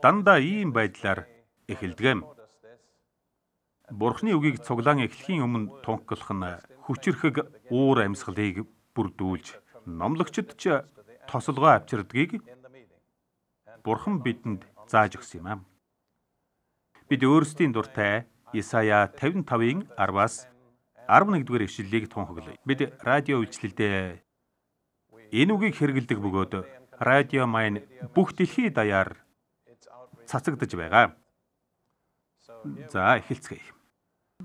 Дандаа ийм байдлаар эхэлдэг юм. Бурхны үгийг цуглаан эхлэхийн өмнө тунхаглах нь хүчирхэг уур амьсгалыг бүрдүүлж, номлогчид ч тосолгоо авчирдгийг Бурхан бидэнд зааж өгсөн юм аа. Бид өөрсдийн дуртай Исая 55-ын 10-аас 11-р ишлэлийг тунхаглая. Бид радио үйлчлэлдээ энэ үгийг хэрэглэдэг бөгөөд радио маань бүх дэлхий даяар цацагдаж байгаа. За, эхэлцгээе.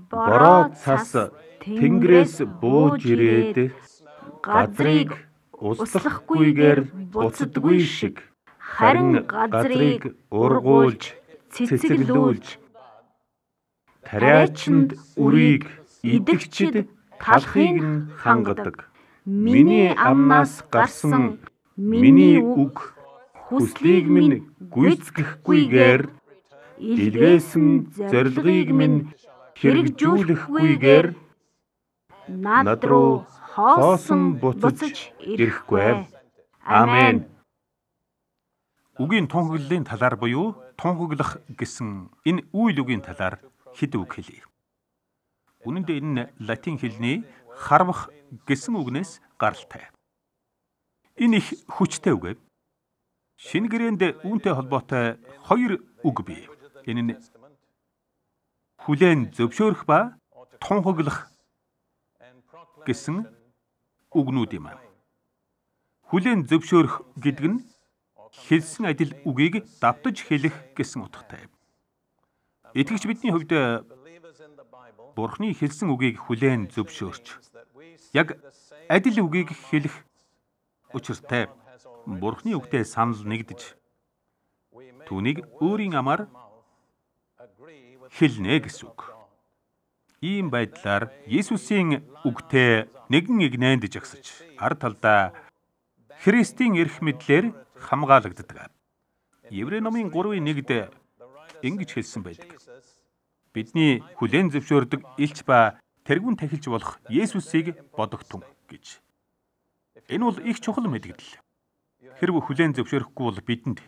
Бороо цас тэнгэрээс бууж ирээд газрыг услахгүйгээр буцдаггүй шиг, харин газрыг ургуулж цэцэглүүлж, тариачинд үрийг идэгчид талхыг нь хангадаг. Миний амнаас гарсан миний үг хүслийг минь гүйцэтгэхгүйгээр, илгээсэн зорилгыг минь хэрэгжүүлэхгүйгээр над руу хоосон буцаж ирэхгүй. Амен. Үгийн тунхаглалын талаар буюу тунхаглах гэсэн энэ үйл үгийн талаар хэд үг хэлье. Үнэн дээр энэ латин хэлний харвах гэсэн үгнээс гаралтай. Энэ их хүчтэй үг. Шинэ гэрээнд үүнтэй холбоотой хоёр үг бий. Энэ нь хүлээн зөвшөөрөх ба тунхаглах гэсэн үгнүүд юм. Хүлээн зөвшөөрөх гэдэг нь хэлсэн адил үгийг давтаж хэлэх гэсэн утгатай. Итгэгч бидний хувьд Бурхны хэлсэн үгийг хүлээн зөвшөөрч, яг адил үгийг хэлэх учиртай. Бурхны үгтэй санал нэгдэж, түүнийг өөрийн амаар хэлнэ гэсэн үг. Ийм байдлаар Есүсийн үгтэй нэгэн эгнээнд жагсаж, ар талдаа Христийн эрх мэдлээр хамгаалагддаг. Еврей номын 3:1-д ингэж хэлсэн байдаг. Бидний хүлээн зөвшөөрдөг элч ба тэргүүн тахилч болох Есүсийг бодогтун гэж. Энэ бол их чухал мэдгдэл. Хэрв хүлээн зөвшөөрөхгүй бол бидэнд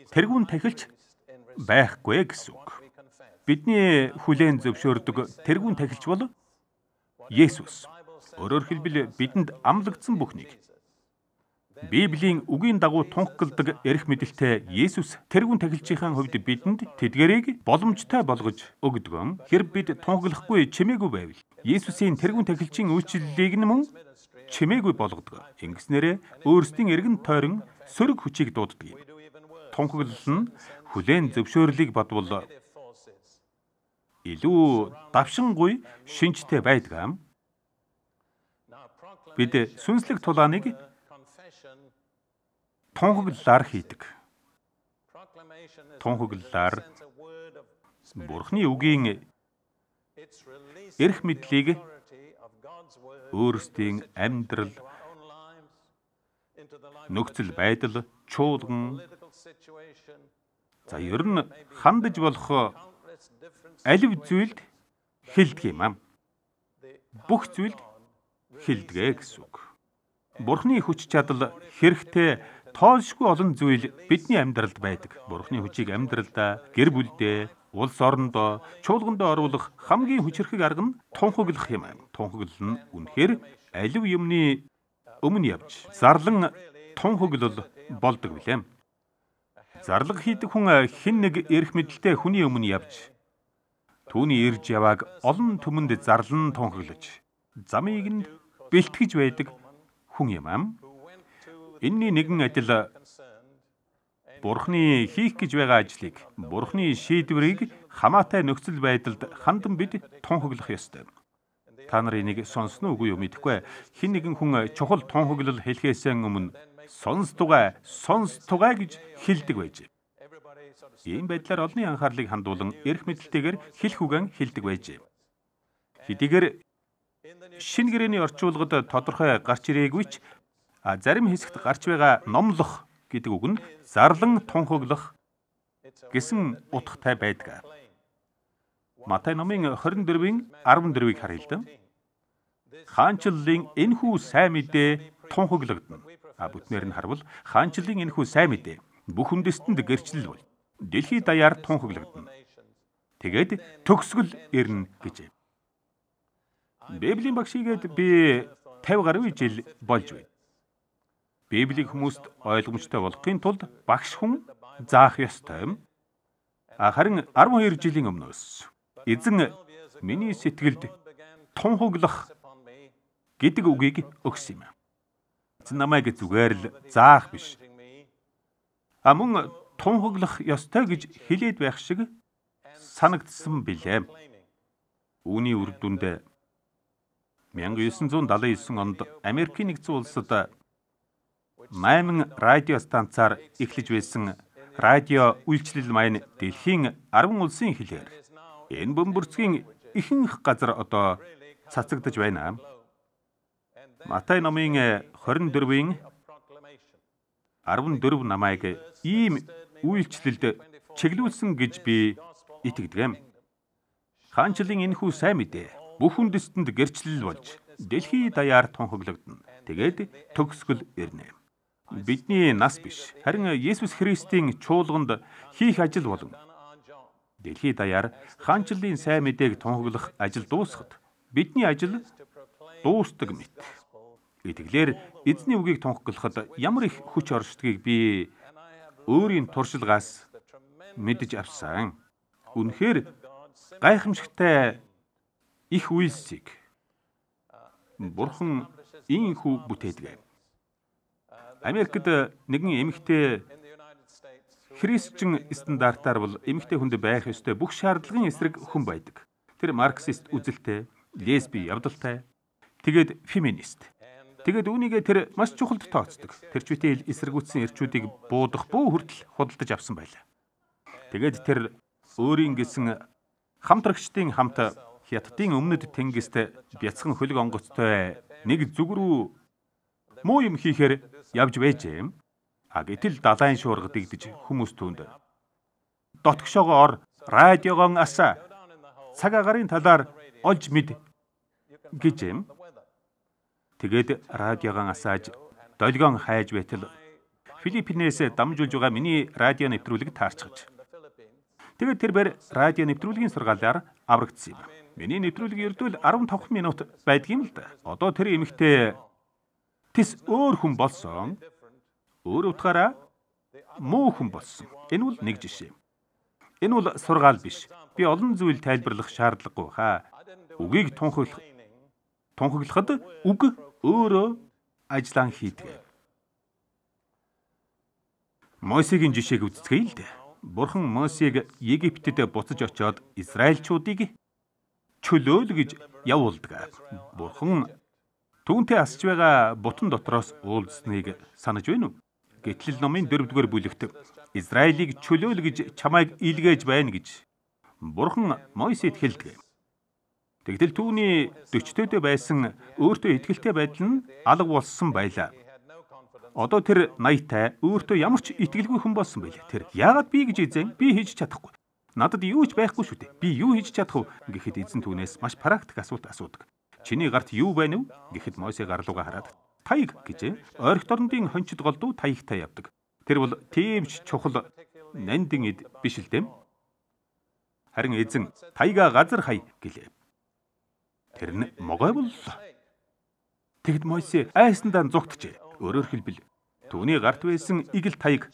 тэргүүн тахилч байхгүй гэсэн үг. Бидний хүлээн зөвшөөрдөг тэргүүн тахилч бол Есүс. Өөрөөр хэлбэл бидэнд амлагдсан бүхнийг Библийн үгийн дагуу тунхагладаг эрх мэдэлтэй Есүс тэргүүн тахилчийн хувьд бидэнд тэдгэрийг боломжтой болгож өгдөг. Хэрв бид тунхаглахгүй чимээгүй байвал Есүсийн тэргүүн тахилчийн үйлчлэлийг нь мөн чимээгүй болгодог. Ингэснээрээ өөрсдийн эргэн тойрон сөрөг хүчийг дууддаг юм. Тунхаглал нь хүлээн зөвшөөрлийг бодвол илүү давшингүй шинжтэй байдаг. Бид сүнслэг тулааныг тунхаглалаар хийдэг. Тунхаглалаар Бурхны үгийн эрх мэдлийг өөрсдийн амьдрал, нөхцөл байдал, чуулган, за ер нь хандаж болох алив зүйлд хэлдэг юм аа. Бүх зүйлд хэлдэг гэсэн үг. Бурхны хүч чадал хэрэгтэй тоолшгүй олон зүйл бидний амьдралд байдаг. Бурхны хүчийг амьдралдаа, гэр бүлдээ, улс орондоо, чуулгандаа оруулах хамгийн хүчирхэг арга нь тунхаглах юм. Тунхаглал нь үнэхээр алив юмны өмнө явж зарлан тунхаглал болдог билээ. Зарлага хийдэг хүн хэн нэг эрх мэдэлтэй хүний өмнө явж түүний ирж явааг олон түмэнд зарлан тунхаглаж замыг нь бэлтгэж байдаг хүн юм аа. Энэний нэгэн адил Бурхны хийх гэж байгаа ажлыг, Бурхны шийдвэрийг хамаатай нөхцөл байдалд хандан бид тунхаглах ёстой. Та нар энийг сонсно үгүй юу мэдэхгүй. Хэн нэгэн хүн чухал тунхаглал хэлхээс өмнө сонстугай, сонстугай гэж хэлдэг байжээ. Ийм байдлаар олонний анхаарлыг хандуулан эрх мэдэлтэйгээр хэлэх үгэн хэлдэг байжээ. Хэдийгээр шинэ гэрээний орчуулгад тодорхой гарч ирээгүй ч зарим хэсэгт гарч байгаа номлох гэдэг үг нь зарлан тунхаглах гэсэн утгатай байдаг. Матай номын 24-ийн 14-ийг харъя л да. Хаанчлалын энэхүү сайн мэдээ тунхаглагдана. Бүтнээр нь харвал хаанчлалын энэхүү сайн мэдээ бүх үндэстэнд гэрчлэл бол дэлхий даяар тунхаглагдана. Тэгээд төгсгөл ирнэ гэжээ. Библийн багш хийгээд би 50 гаруй жил болж байна. Библийг хүмүүст ойлгомжтой болгохын тулд багш хүн заах ёстой юм. Харин 12 жилийн өмнөөс эзэн миний сэтгэлд тунхаглах гэдэг үгийг өгсөн юм. Эзэн намайг зүгээр л заах биш. Мөн тунхаглах ёстой гэж хэлээд байх шиг санагдсан билээ. Үүний үр дүнд 1979 онд Америкийн нэгдсэн улсад 8 радио станцаар эхлэж байсан радио үйлчлэл маань дэлхийн 10 улсын хэлээр энэ бөмбөрцгийн ихэнх газар одоо цацагдаж байна. Матай номын 24-ийн 14 намайг ийм үйлчлэлд чиглүүлсэн гэж би итгэдэг юм. Хаанчлалын энэхүү сайн мэдээ бүх үндэстэнд гэрчлэл болж дэлхий даяар тунхаглагдана. Тэгээд төгсгөл ирнэ. Бидний нас биш, харин Есүс Христийн чуулганд хийх ажил болон дэлхий даяар хаанчлалын сайн мэдээг тунхаглах ажил дуусахад бидний ажил дуустдаг мэт. Итгэлээр эзний үгийг тунхаглахад ямар их хүч оршдгийг би өөрийн туршлагаас мэдэж авсан. Үнэхээр гайхамшигтай их үйлсийг Бурхан ийхүү бүтээдэг. Америкт нэгэн эмэгтэй христчин стандартаар бол эмэгтэй хүнд байх ёстой бүх шаардлагын эсрэг хүн байдаг. Тэр марксист үзэлтэй, лесби явдалтай, тэгээд феминист. Тэгээд үүнийгээ тэр маш чухалд тооцдог. Тэр ч үтэл эсэргүүцсэн эрчүүдийг буудах бүү хүртэл худалдаж авсан байлаа. Тэгээд тэр өөрийн гэсэн хамтрагчдын хамт Хятадын өмнөд тэнгист бяцхан хөлөг онгоцтой нэг зүг рүү муу юм хийхээр явж байжээ. Гэтэл далайн шуурга дэгдэж хүмүүс түүнд дотгошоогоо ор, радиогоон асаа, цаг агаарын талаар олж мэд гэж юм. Тэгээд радиогоон асааж долгион хайж байтал Филиппинээс дамжуулж байгаа миний радио нэвтрүүлэг таарчхаж. Тэгээд тэр бэр радио нэвтрүүлгийн сургаалаар аврагдсан юм. Миний нэвтрүүлэг ердөө л 15 минут байдаг юм л да. Одоо тэр эмэгтэй тэс өөр хүн болсон. Өөр утгаараа муу хүн болсон. Энэ бол нэг жишээ. Энэ бол сургаал биш. Би олон зүйл тайлбарлах шаардлагагүй хаа. Үгийг тунхаглахад үг өөрөө ажиллаан хийдэг. Мосегийн жишээг үздэхэй л дээ. Бурхан Мосег Египтэд буцаж очиод Израильчуудыг чөлөөл гэж явуулдаг. Бурхан түүнтэй асч байгаа бутан дотроос уулзсныг санаж байна уу? Гэтэл номын 4-р бүлэгт Израилийг чөлөөл гэж чамайг илгээж байна гэж Бурхан Мосед хэлдэг. Тэгтэл түүний 40-төдөө байсан өөртөө итгэлтэй байдал нь алга болсон байлаа. Одоо тэр 80-тай өөртөө ямар ч итгэлгүй хүн болсон байлаа. Тэр яагаад би гэж эзэн би хийж чадахгүй. Надад юу ч байхгүй шүү дээ. Би юу хийж чадах вэ гэхэд эзэн түүнээс маш практик асуулт асуудаг. Чиний гарт юу байна вэ гэхэд Мосе гар руугаа хараад таяг гэжээ. Ойрхот орондын хончид голдуу таягтай явдаг. Тэр бол тийм ч чухал нандин эд биш л дээ. Харин эзэн таяга газар хай гэлээ. Тэр нь могой боллоо. Тэгэд Мосе айсандаа зугтжээ. Өөрөөр хэлбэл түүний гарт байсан игэл таяг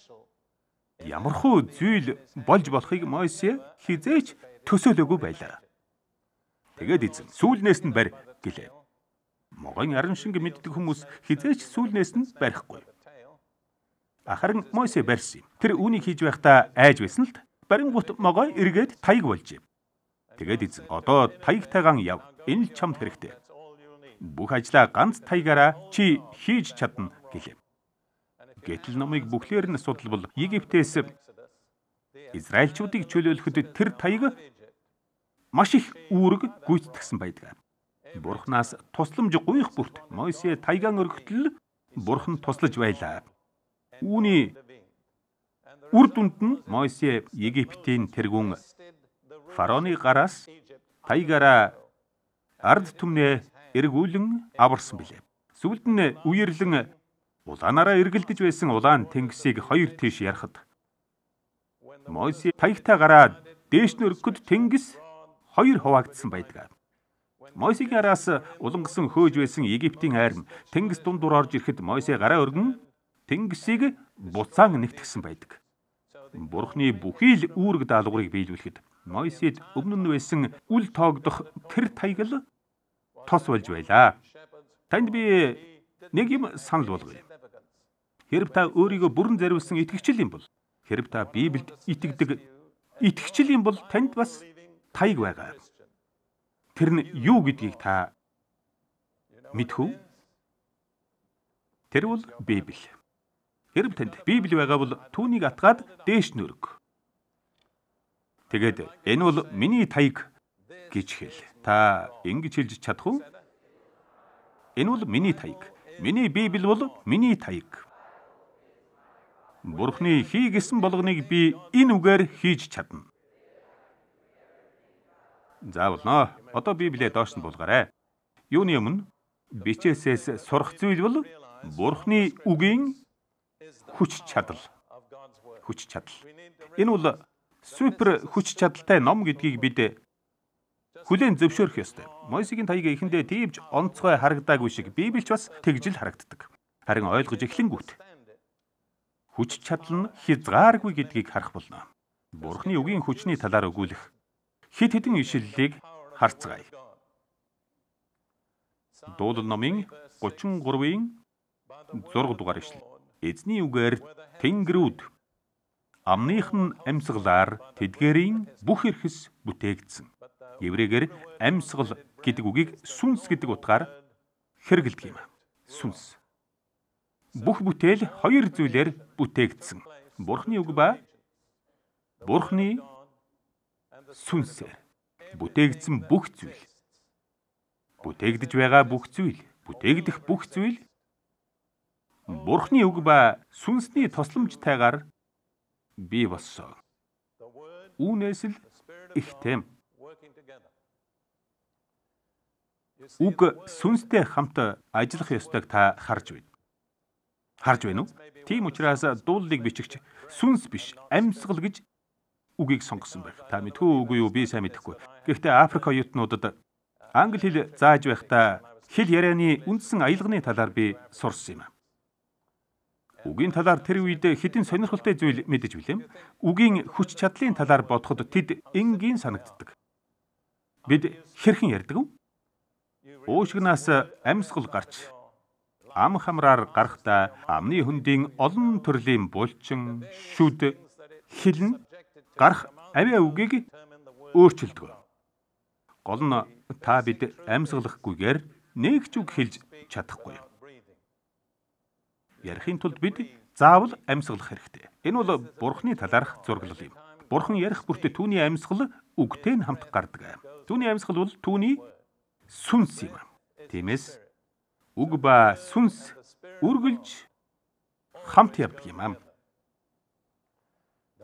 ямархуу зүйл болж болохыг Мосе хизээч төсөөлөөгүй байлаа. Тэгээд эзэн сүүлнээс нь барь гэлээ. Могойн аран шинг мэддэг хүмүүс хизээч сүүлнээс нь барихгүй. Харин Мосе барьсан юм. Тэр үүнийг хийж байхдаа айж байсан л барингуут могой эргээд таяг болжээ. Тэгээд эзэн одоо таягтайгаан яв. Энэ л чамд хэрэгтэй. Бүх ажлаа ганц таягаараа чи хийж чадна гэлээ. Гэтэл номыг бүхлээр нь судалбал Египтээс Израильчуудыг чөлөөлөхөд тэр таяг маш их үүрэг гүйцэтгсэн байдаг. Бурханаас тусламж гуйх бүрт Мосе таягаан өргөтөл Бурхан туслаж байлаа. Үүний үр дүнд нь Мосе Египтийн тэргүүн фараоны гараас таягаараа ард түмнээ эргүүлэн аварсан билээ. Сүүлд нь үерлэн улаанаараа эргэлдэж байсан улаан тэнгисийг хоёр тийш ярахад Мойсе таягтай гараа дээш нь өргөхөд тэнгис хоёр хуваагдсан байдаг. Мойсегийн араас улангасан хөөж байсан Египтийн айрам тэнгис дундуур орж ирэхэд Мойсе гараа өргөн тэнгисийг буцаан нэгтгсэн байдаг. Бурхны бүхий л үүрэг даалгаврыг биелүүлэхэд Мойсед өмнө нь байсан үл тоогдох тэр таяг л тос болж байлаа. Танд би нэг юм санал болгоё. Хэрв та өөрийгөө бүрэн зориулсан итгэгчил юм бол, хэрв та Библиэд итгэдэг итгэгчил юм бол танд бас таяг байгаа. Тэр нь юу гэдгийг та мэдэх үү? Тэр бол Библи. Хэрв танд Библи байгаа бол түүнийг атгаад дээш нь өрг. Тэгээд энэ бол миний таяг гэж хэл. Та ингэж хэлж чадах уу? Энэ бол миний таяг. Миний Библи бол миний таяг. Бурхны хий гэсэн болгоныг би энэ үгээр хийж чадна. За болно. Одоо Библиэ доош нь буулгаарай. Юуны өмнө бичээсээс сурах зүйл бол Бурхны үгийн хүч чадал. Хүч чадал. Энэ бол супер хүч чадалтай ном гэдгийг бид хүлээн зөвшөөрөх ёстой. Мойсегийн таяг эхэндээ тийм ч онцгой харагдаагүй шиг Библич бас тэгж л харагддаг. Харин ойлгож эхлэнгүүт хүч чадал нь хязгааргүй гэдгийг харах болно. Бурхны үгийн хүчний талаар өгүүлэх хэд хэдэн ишлэлийг харцгаая. Дуулал номын 33-ийн 6 дугаар ишлэл. Эзний үгээр тэнгэрүүд амных нь амьсгалаар тэдгээрийн бүх эрхэс бүтээгдсэн. Еврейгээр амьсгал гэдэг үгийг сүнс гэдэг утгаар хэрэглэдэг юм. Сүнс. Бүх бүтээл хоёр зүйлээр бүтээгдсэн. Бурхны үг ба Бурхны сүнсээр бүтээгдсэн бүх зүйл. Бүтээгдэж байгаа бүх зүйл, бүтээгдэх бүх зүйл Бурхны үг ба сүнсний тусламжтайгаар бий болсон. Үүнээс л ихтэм. Үг сүнстэй хамт ажиллах ёстойг та харж байна. Харж байна уу? Тийм учраас дууллыг бичигч сүнс биш, амьсгал гэж үгийг сонгосон байх. Та мэдхүү үгүй юу? Би сайн мэдэхгүй. Гэхдээ Африк оюутнуудад англи хэл зааж байхдаа хэл ярианы үндсэн аялганы талаар би сурсан юм. Үгийн талаар тэр үед хэдэн сонирхолтой зүйл мэдэж билээ. Үгийн хүч чадлын талаар бодоход тэд энгийн санагддаг. Бид хэрхэн ярьдаг вэ? Уушгинаас амьсгал гарч ам хамраар гарахдаа амны хөндийн олон төрлийн булчин, шүд, хилэн гарах авиа үгийг өөрчилдөг. Гол нь та бид амьсгалахгүйгээр нэг ч үг хэлж чадахгүй. Ярихын тулд бид заавал амьсгалах хэрэгтэй. Энэ бол Бурхны талаарх зураглал юм. Бурхан ярих бүртээ түүний амьсгал үгтэй нь хамт гардаг. Түүний амьсгал бол түүний сүнс юм. Тиймээс үг ба сүнс үргэлж хамт явдаг юм.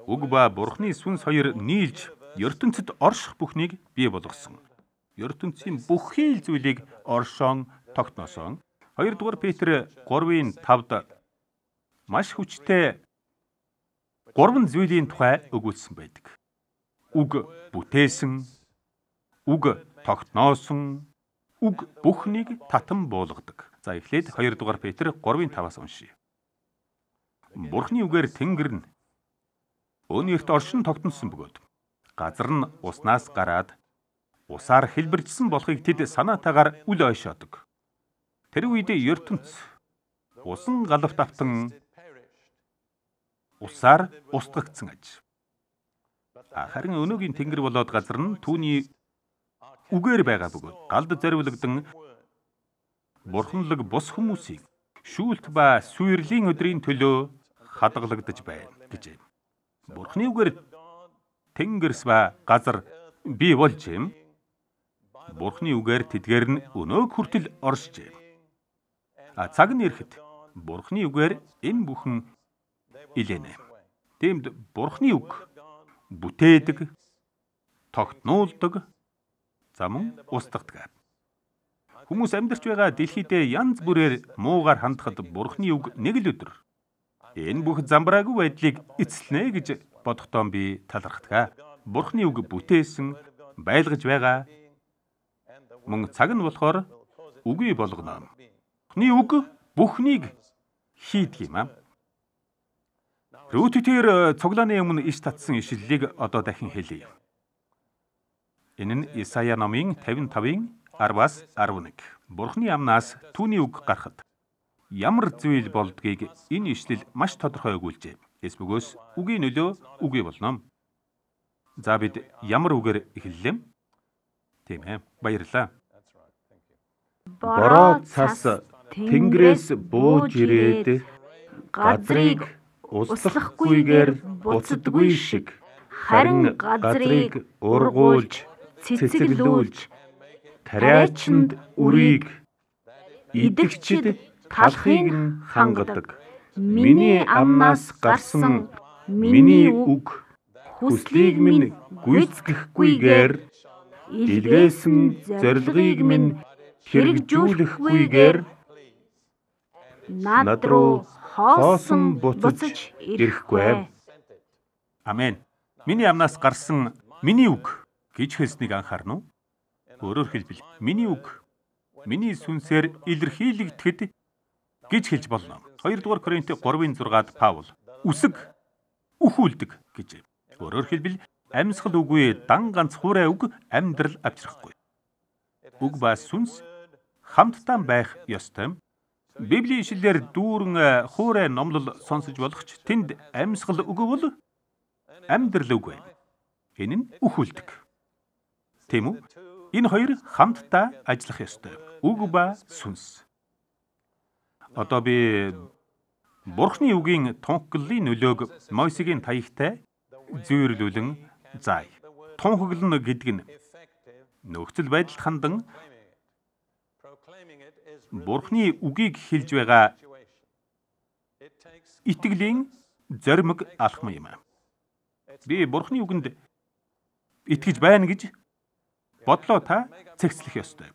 Үг ба Бурхны сүнс хоёр нийлж ертөнцид орших бүхнийг бий болгосон. Ертөнцийн бүхий л зүйлийг оршоон тогтноосон. 2 дугаар Петр 3:5-д маш хүчтэй гурван зүйлийн тухай өгүүлсэн байдаг. Үг бүтээсэн, үг тогтноосон, үг бүхнийг татан буулгадаг. За эхлээд 2 дугаар Петр 3:5-аас уншъя. Бурхны үгээр тэнгэр нь өнөрт оршин тогтносон бөгөөд газар нь уснаас гараад усаар хэлбэржсэн болохыг тэд санаатаагаар үл ойшоодог. Тэр үед ертөнц усан галавт автан усаар устгагдсан аж. Харин өнөөгийн тэнгэр болоод газар нь түүний үгээр байгаа бөгөөд галд зориулагдан бурханлаг бус хүмүүсийн шүүлт ба сүйрлийн өдрийн төлөө хадгалагдаж байна гэжээ. Бурхны үгээр тэнгэрс ба газар бий болж юм. Бурхны үгээр тэдгээр нь өнөөг хүртэл оршжээ. Цаг нь ирэхэд Бурхны үгээр энэ бүхэн илээнэ. Тиймд Бурхны үг бүтээдэг, тогтнуулдаг, за мөн устгадаг. Хүмүүс амьдарч байгаа дэлхийдээ янз бүрээр муугаар хандахад Бурхны үг нэг л өдөр энэ бүх замбраагүй байдлыг эцэлнэ гэж бодохдоо би талархдаг. Бурхны үг бүтээсэн, байлгаж байгаа. Мөн цаг нь болохоор үгүй болгоно. Бурхны үг бүхнийг хийдэг юм аа. Рут тэр цуглааны өмнө иш татсан ишлэлийг одоо дахин хэлье. Энэ нь Исая номын 55-ын 10-аас 11. Бурхны амнаас түүний үг гарахад ямар зүйл болдгийг энэ ишлэл маш тодорхой өгүүлжээ. Эс бөгөөс үгийн нөлөө үгүй болно. За бид ямар үгээр эхэллээ? Тийм ээ. Баярлалаа. Бороо цас тэнгэрээс бууж ирээд газрыг услахгүйгээр буцдаггүй шиг харин газрыг ургуулж цэцэглүүлж тариачинд үрийг идэгчид талхыг нь хангадаг. Миний амнаас гарсан миний үг хүслийг минь гүйцэтгэхгүйгээр илгээсэн зорилгыг минь хэрэгжүүлэхгүйгээр над руу хоосон буцаж ирэхгүй. Амен. Миний амнаас гарсан миний үг гэж хэлснийг анхаарна уу? Өөрөөр хэлбэл миний үг миний сүнсээр илэрхийлэгдэхэд гэж хэлж болно. 2 дугаар Коринт 3:6-ад Паул үсэг үхүүлдэг гэж. Өөрөөр хэлбэл амьсгал үгүй дан ганц хуурай үг амьдрал авчрахгүй. Үг ба сүнс хамтдаа байх ёстой. Библийн ишлэлээр дүүрэн хуурай номлол сонсож болох ч тэнд амьсгал үгүй бол амьдрал үгүй. Энэ нь үхүүлдэг. Тийм үү? Энэ хоёр хамтдаа ажиллах ёстой. Үг ба сүнс. Одоо би Бурхны үгийн тунхаглалын нөлөөг Мойсегийн таягтай зүйрлүүлэн заая. Тунхаглана гэдэг нь нөхцөл байдалд хандан Бурхны үгийг хэлж байгаа итгэлийн зоримог алхам юм. Би Бурхны үгэнд итгэж байна гэж бодлоо та цэгцлэх ёстой.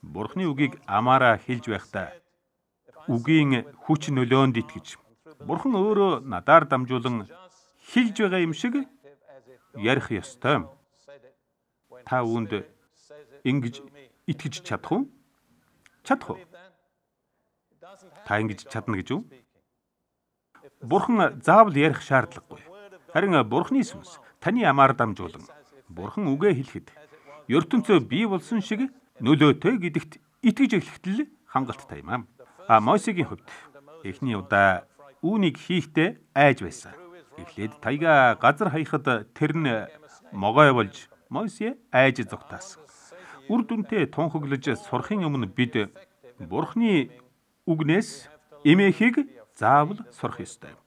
Бурхны үгийг амаараа хэлж байхдаа үгийн хүч нөлөөнд итгэж Бурхан өөрөө надаар дамжуулан хэлж байгаа юм шиг ярих ёстой. Та үүнд ингэж итгэж чадах уу? Чадах уу? Та ингэж чадна гэж үү? Бурхан заавал ярих шаардлагагүй. Харин Бурханы сүнс таны амаар дамжуулан Бурхан үгээ хэлэхэд ертөнцөө бий болсон шиг нөлөөтэй гэдэгт итгэж эхлэхэд л хангалттай юм аа. Мойсегийн хувьд эхний удаа үүнийг хийхдээ айж байсан. Эхлээд тайгаа газар хаяхад тэр нь могой болж Мойсе айж зугтаасан. Үр дүнтэй тунхаглаж сурахын өмнө бид Бурхны үгнээс эмээхийг заавал сурах ёстой.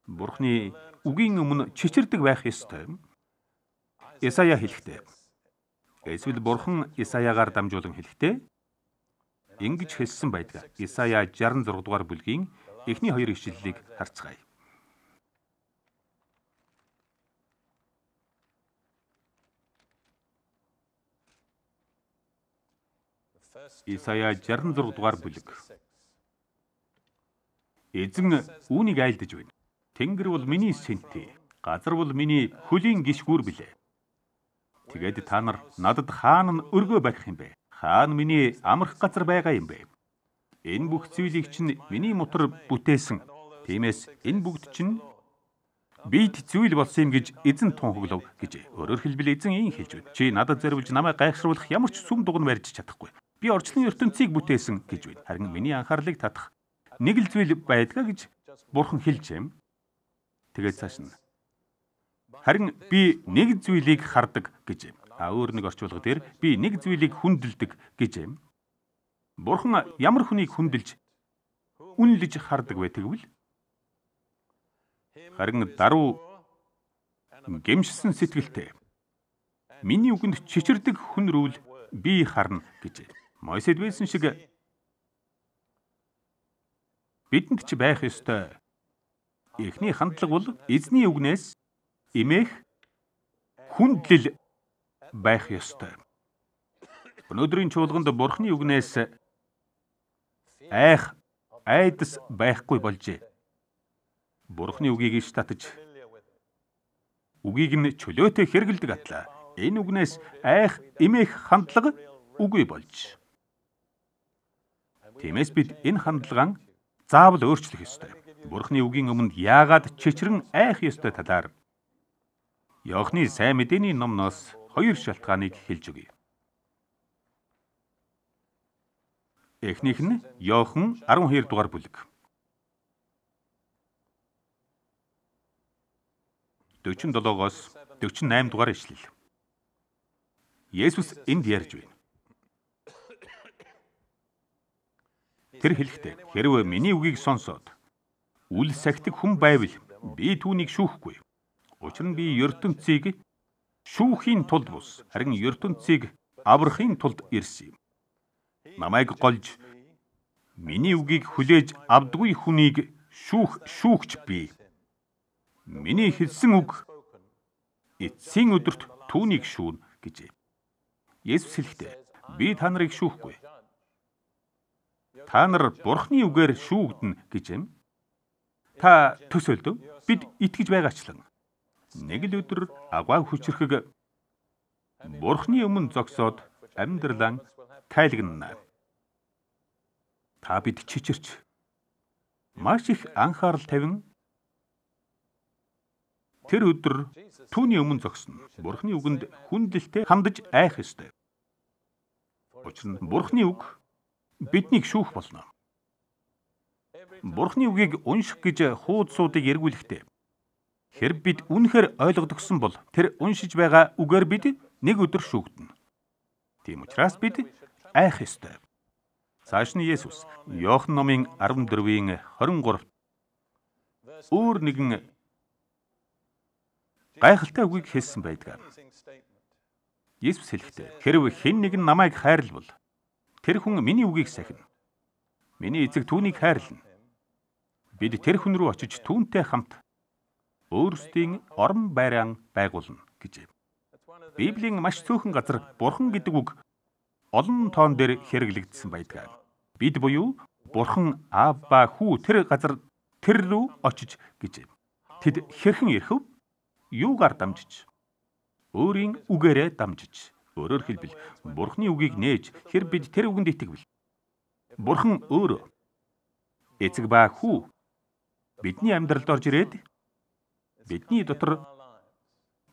Бурхны үгийн өмнө чичирдэг байх ёстой. Исая хэлэхдээ эсвэл Бурхан Исаягаар дамжуулан хэлэхдээ ингэж хэлсэн байдаг. Исая 66 дугаар бүлгийн эхний хоёр ишлэлийг харцгаая. Исая 66 дугаар бүлэг. Эзэн үүнийг айлдаж байна. Тэнгэр бол миний сэнтэй, газар бол миний хөлийн гишгүүр билээ. Тэгээд та нар надад хаана нь өргөө барих юм бэ? Хаана миний амрах газар байгаа юм бэ? Энэ бүх зүйлийг чинь миний мотор бүтээсэн. Тиймээс энэ бүгд чинь бид зүйл болсон юм гэж эзэн тунхаглав гэж. Өөрөөр хэлбэл эзэн ийм хэлж байна. Чи надад зориулж намайг гайхшруулах ямар ч сүм дуган барьж чадахгүй. Би орчлон ертөнцийг бүтээсэн гэж байна. Харин миний анхаарлыг татах нэг л зүйл байдгаа гэж Бурхан хэлж юм. Тэгээд цааш нь харин би нэг зүйлийг хардаг гэж. А өөр нэг орчуулга дээр би нэг зүйлийг хүндэлдэг гэж юм. Бурхан ямар хүнийг хүндэлж үнэлж хардаг вэ тэгвэл харин даруй гэмшсэн сэтгэлтэй миний үгэнд чичирдэг хүн рүү л би харна гэж. Мойсед байсан шиг бидэнд ч байх ёстой. Эхний хандлага бол эзний үгнээс эмээх хүндлэл байх ёстой. Өнөөдрийн чуулганд Бурхны үгнээс айх айдас байхгүй болжээ. Бурхны үгийг иш татаж Үгийг нь чөлөөтэй хэрэглэдэг атлаа. Энэ үгнээс айх, эмээх хандлага үгүй болж. Тиймээс бид энэ хандлагаа заавал өөрчлөх ёстой. Бурхны үгийн өмнө яагаад чичрэн айх ёстой талаар Иохны сайн мэдээний номноос 2 шалтгааныг хэлж өгье. Эхнийх нь Иохан 12 дугаар бүлэг. 47-оос 48 дугаар ишлэл. Есүс энд ярьж байна. Тэр хэлэхдээ хэрвээ миний үгийг сонсоод үл сахидаг хүн байвал би түүнийг шүүхгүй. Учир нь би ертөнцийг шүүхийн тулд бус, харин ертөнцийг аврахын тулд ирсэн юм. Намайг голж миний үгийг хүлээж авдаггүй хүнийг шүүх шүүгч би. Миний хэлсэн үг эцсийн өдөрт түүнийг шүүнэ гэжээ. Есүс хэлэхдээ би та нарыг шүүхгүй. Та нар Бурхны үгээр шүүгдэнэ гэж юм. Та төсөөлдөв. Бид итгэж байгаачлан нэг л өдөр агуу хүчирхэг Бурхны өмнө зогсоод амьдралаа тайлгнана. Та бид чичирч маш их анхаарал тавин тэр өдөр түүний өмнө зогсно. Бурхны үгэнд хүндлэлтэй хандаж айх ёстой. Учир нь Бурхны үг биднийг шүүх болно. Бурхны үгийг унших гэж хуудсуудыг эргүүлэхдээ хэрэг бид үнэхээр ойлгодогсон бол тэр уншиж байгаа үгээр бид нэг өдөр шүүгдэнэ. Тийм учраас бид айх ёстой. Цааш нь Есүс Иохан номын 14-ийн 23 өөр нэгэн гайхалтай үгийг хэлсэн байдаг. Есүс хэлэхдээ хэрв хэн нэгэн намайг хайрлавал тэр хүн миний үгийг сахина. Миний эцэг түүнийг хайрлана. Бид тэр хүн рүү очиж түүнтэй хамт өөрсдийн орон байраа байгуулна гэжээ. Библийн маш цөөхөн газар Бурхан гэдэг үг олон тоон дээр хэрэглэгдсэн байдаг. Бид буюу Бурхан аав ба хүү тэр газар тэр рүү очиж гэжээ. Тэд хэрхэн ирэхв? Юугаар дамжиж? Өөрийн үгээрээ дамжиж. Өөрөөр хэлбэл Бурхны үгийг нээж хэр бид тэр үгэнд итгэвэл Бурхан өөрөө эцэг ба хүү бидний амьдралд орж ирээд бидний дотор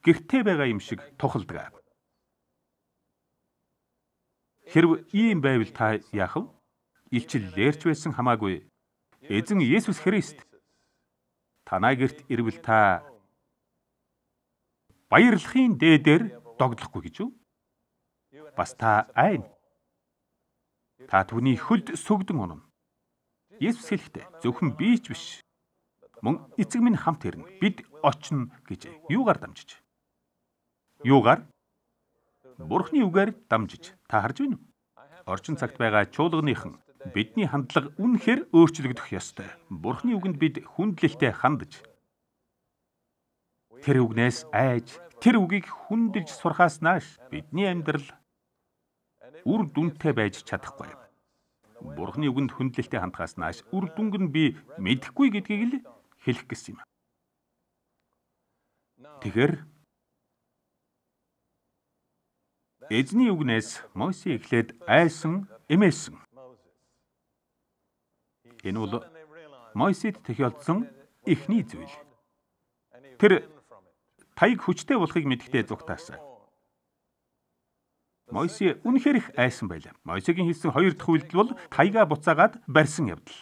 гэртээ байгаа юм шиг тухалдаг. Хэрв ийм байвал та яах вэ? Илчиллээрч байсан хамаагүй. Эзэн Есүс Христ танай гэрт ирвэл та баярлахын дээдээр догдлохгүй гэж үү? Бас та айна. Та түүний хөлд сүгдэн унана. Есүс хэлэхдээ зөвхөн би ч биш, мөн эцэг минь хамт ирнэ. Бид очно гэж. Юугаар дамжиж? Юугаар? Бурхны үгээр дамжиж. Та харж байна уу? Орчин цагт байгаа чуулганыхан бидний хандлага үнэхээр өөрчлөгдөх ёстой. Бурхны үгэнд бид хүндлэлтэй хандаж, тэр үгнээс айж, тэр үгийг хүндэлж сурхаас нааш бидний амьдрал үр дүнтэй байж чадахгүй. Бурхны үгэнд хүндлэлтэй хандхаас нааш үр дүнг нь би мэдэхгүй гэдгийг л хэлэх гэсэн юм. Тэгэхээр эзний үгнээс Мосе эхлээд айсан, эмээсэн. Энэ бол Мосед тохиолдсон эхний зүйл. Тэр таяг хүчтэй болохыг мэдэхдээ зүгтаасан. Мосе үнэхээр их айсан байлаа. Мосегийн хийсэн хоёр дахь үйлдэл бол таягаа буцаагаад барьсан явдал.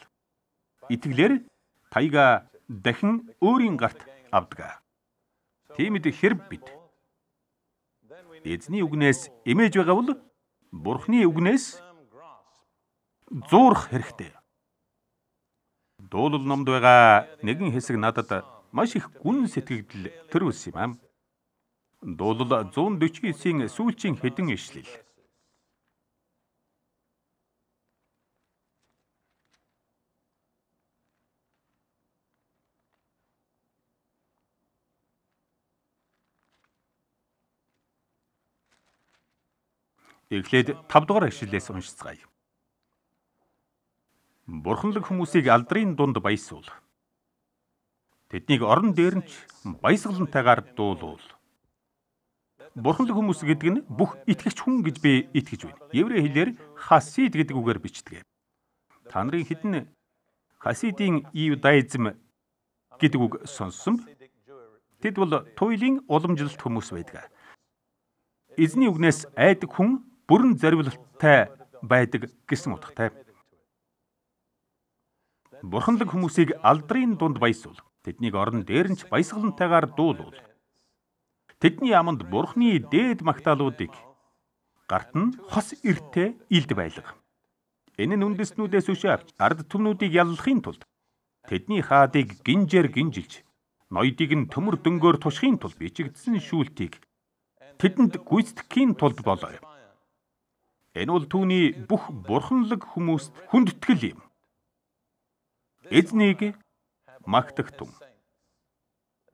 Итгэлээр таягаа дахин өөрийн гарт авдаг. Тиймд хэрэг бид эзний үгнээс эмээж байгаа бол Бурхны үгнээс зуурах хэрэгтэй. Дуулал номд байгаа нэгэн хэсэг надад маш их гүн сэтгэгдэл төрүүлсэн юм аа. Дуулал 149-ийн сүүлчийн хэдэн ишлэл. Эхлээд 5 дугаар ишлэлээс уншицгаая. Бурханлаг хүмүүсийг алдрын дунд баясуул. Тэднийг орон дээр нь ч баясгалантайгаар дуулуул. Бурханлаг хүмүүс гэдэг нь бүх итгэгч хүн гэж би итгэж байна. Еврей хэлээр хасид гэдэг үгээр бичдэг. Та нарын хэдэн хасидын иудаизм гэдэг үг сонссон бэ? Тэд бол туйлын уламжлалт хүмүүс байдаг. Эзний үгнээс айдаг хүн бүрэн зориулалттай байдаг гэсэн утгатай. Бурханлаг хүмүүсийг алдрын дунд баясуул. Тэднийг орон дээр нь ч баясгалантайгаар дуулуул. Тэдний аманд Бурхны дээд магтаалуудыг гарт нь хос эртээ илд байлга. Энэ нь үндэстнүүдээс өшөө авч ард түмнүүдийг яллахын тулд тэдний хаадыг гинжээр гинжилж ноёдыг нь төмөр дөнгөөр тушхын тулд бичигдсэн шүүлтийг тэдэнд гүйцэтгэхийн тулд болоо. Энэ бол түүний бүх бурханлаг хүмүүст хүндэтгэл юм. Эзнийг магтах тун.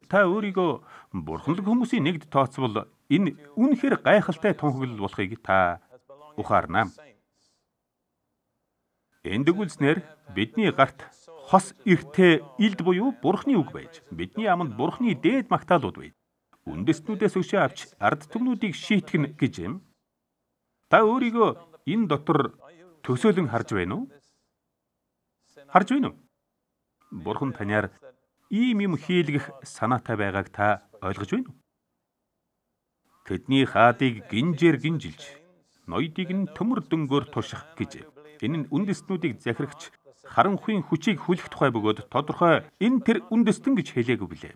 Та өөрийгөө бурханлаг хүмүүсийн нэгд тооцвол энэ үнэхээр гайхалтай тунхаглал болохыг та ухаарна. Энд өгүүлснээр бидний гарт хос эртээ илд буюу Бурхны үг байж, бидний аманд Бурхны дээд магтаалууд бий. Үндэстнүүдээс өшөө авч ард түмнүүдийг шийтгэнэ гэж юм. Та өөрийгөө энэ дотор төсөөлөн харж байна уу? Харж байна уу? Бурхан танаар ийм юм хийлгэх санаатай байгааг та ойлгож байна уу? Тэдний хаадыг гинжээр гинжилж, ноёдыг нь төмөр дөнгөөр тушах гэж. Энэ нь үндэстнүүдийг захирагч харанхуйн хүчийг хүлэх тухай бөгөөд тодорхой энэ тэр үндэстэн гэж хэлээгүй билээ.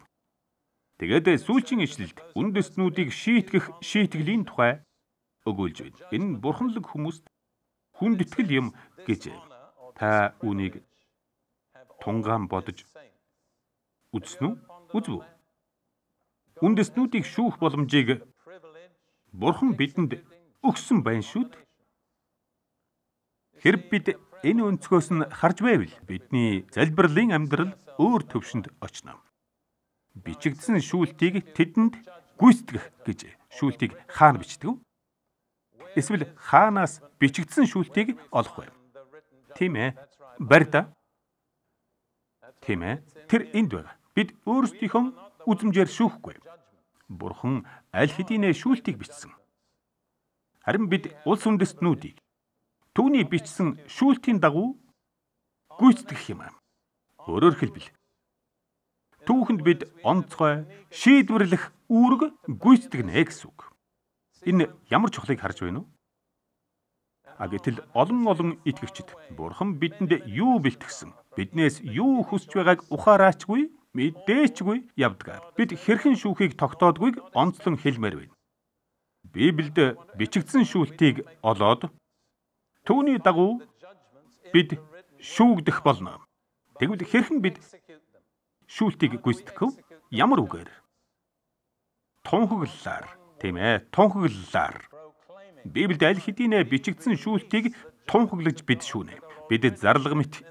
Тэгээд сүүлчийн ишлэлд үндэстнүүдийг шийтгэх шийтгэлийн тухай өгүүлж байна. Энэ нь бурханлаг хүмүүст хүндэтгэл юм гэж. Та үүнийг тунгаан бодож үзсэн үү? Үзв үү? Үндэстнүүдийг шүүх боломжийг Бурхан бидэнд өгсөн байна шүү дээ. Хэрэг бид энэ өнцгөөс нь харж байвал бидний залбирлын амьдрал өөр төвшөнд очно. Бичигдсэн шүүлтийг тэдэнд гүйцэтгэх гэж. Шүүлтийг хаана бичдэг вэ? Эсвэл хаанаас бичигдсэн шүүлтийг олох вэ? Тийм ээ. Барьда. Тийм ээ. Тэр энд байгаа. Бид өөрсдийнхөө үзмжээр шүүхгүй. Бурхан аль хэдийнэ шүүлтийг бичсэн. Харин бид улс үндэстнүүдийг түүний бичсэн шүүлтийн дагуу гүйцэтгэх юм. Өөрөөр хэлбэл түүхэнд бид онцгой шийдвэрлэх үүрэг гүйцэтгэнэ гэсэн үг. Энэ ямар чухлыг харж байна уу? А гэтэл олон итгэгчид Бурхан бидэнд юу бэлтгэсэн, биднээс юу хүсэж байгааг ухаараачгүй, мэдээчгүй явдаг. Бид хэрхэн шүүхийг тогтоодгүйг онцлон хэлмээр байна. Библиэд бичигдсэн шүүлтийг олоод түүний дагуу бид шүүгдэх болно. Тэгвэл хэрхэн бид шүүлтийг гүйцэтгэх вэ? Ямар үгээр? Тунхаглалаар. Тийм ээ, тунхаглалаар. Библиэд аль хэдийнэ бичигдсэн шүүлтийг тунхаглаж бид шүүнэ. Бид зарлага мэт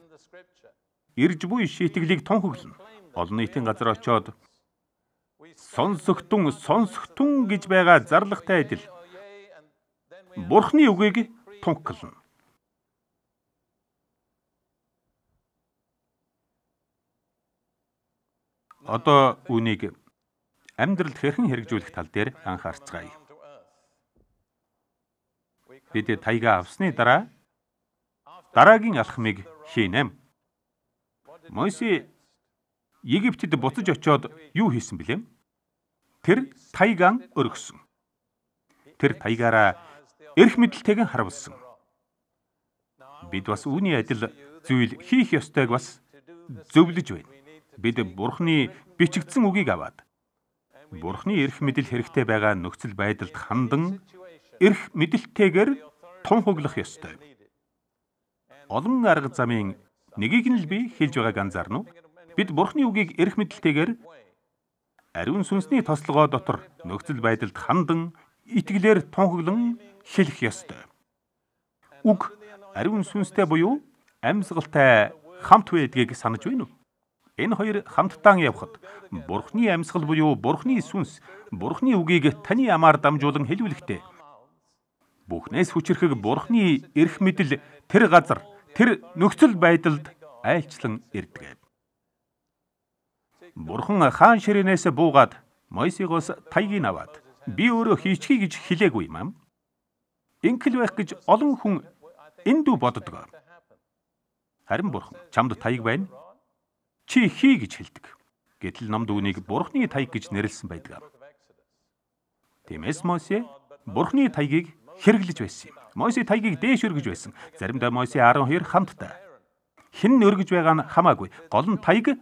ирж буй шийтгэлийг тунхаглана. Олон нийтийн газар очиод сонсогтун сонсогтун гэж байгаа зарлагтай адил Бурхны үгийг тунхаглана. Одоо үүнийг амьдралд хэрхэн хэрэгжүүлэх тал дээр анхаарцгаая. Бид таяга авсны дараа дараагийн алхмыг хийнэ. Мосе Египтэд буцаж очиод юу хийсэн билээ? Тэр таягаан өргөсөн. Тэр таягаараа эрх мэдэлтэйг харуулсан. Бид бас үүний адил зүйл хийх ёстойг бас зөвлөж байна. Бид Бурхны бичигдсэн үгийг аваад Бурхны эрх мэдэл хэрэгтэй байгаа нөхцөл байдалд хандан эрх мэдэлтэйгээр тунхаглах ёстой. Олон арга замын нэгийг нь л би хэлж байгааг анзаарна уу? Бид Бурхны үгийг эрх мэдэлтэйгээр ариун сүнсний тослогоо дотор нөхцөл байдалд хандан итгэлээр тунхаглан хэлэх ёстой. Үг ариун сүнстэй буюу амьсгалтай хамт байдгийг санаж байна уу? Энэ хоёр хамтдаа явхад Бурхны амьсгал буюу Бурхны сүнс Бурхны үгийг таны амаар дамжуулан хэлүүлэхдээ бүхнээс хүчирхэг Бурхны эрх мэдэл тэр газар, тэр нөхцөл байдалд айлчлан ирдэг. Бурхан хаан ширээнээс буугаад Мойсигоос таягийг аваад би өөрөө хийчихье гэж хэлээгүй юм аа. Инхэл байх гэж олон хүн эндүү боддог. Харин Бурхан чамд таяг байна. Чи хий гэж хэлдэг. Гэтэл номд үүнийг Бурханы таяг гэж нэрлэсэн байдаг. Тиймээс Мосе Бурханы таягийг хэрэглэж байсан юм. Мосе таягийг дээш өргөж байсан. Заримдаа Мосе 12 хамтдаа. Хэн нь өргөж байгаа нь хамаагүй. Гол нь таяг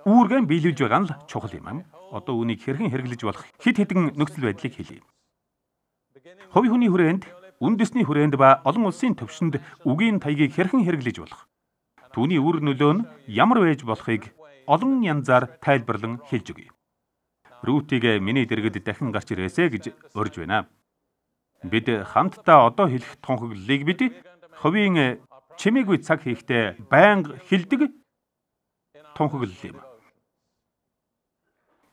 үүргэн биелүүлж байгаа нь л чухал юм аа. Одоо үүнийг хэрхэн хэрэглэж болох хэд хэдэн нөхцөл байдлыг хэлье. Хувь хүний хүрээнд, үндэсний хүрээнд ба олон улсын төвшөнд үгийн таягийг хэрхэн хэрэглэж болох, түүний үр нөлөө нь ямар байж болохыг олон янзаар тайлбарлан хэлж өгье. Рутийг миний дэргэд дахин гарч ирээсэ гэж урьж байна. Бид хамтдаа одоо хэлэх тунхаглалыг бид хувийн чимээгүй цаг хийхдээ байнга хэлдэг тунхаглал юм.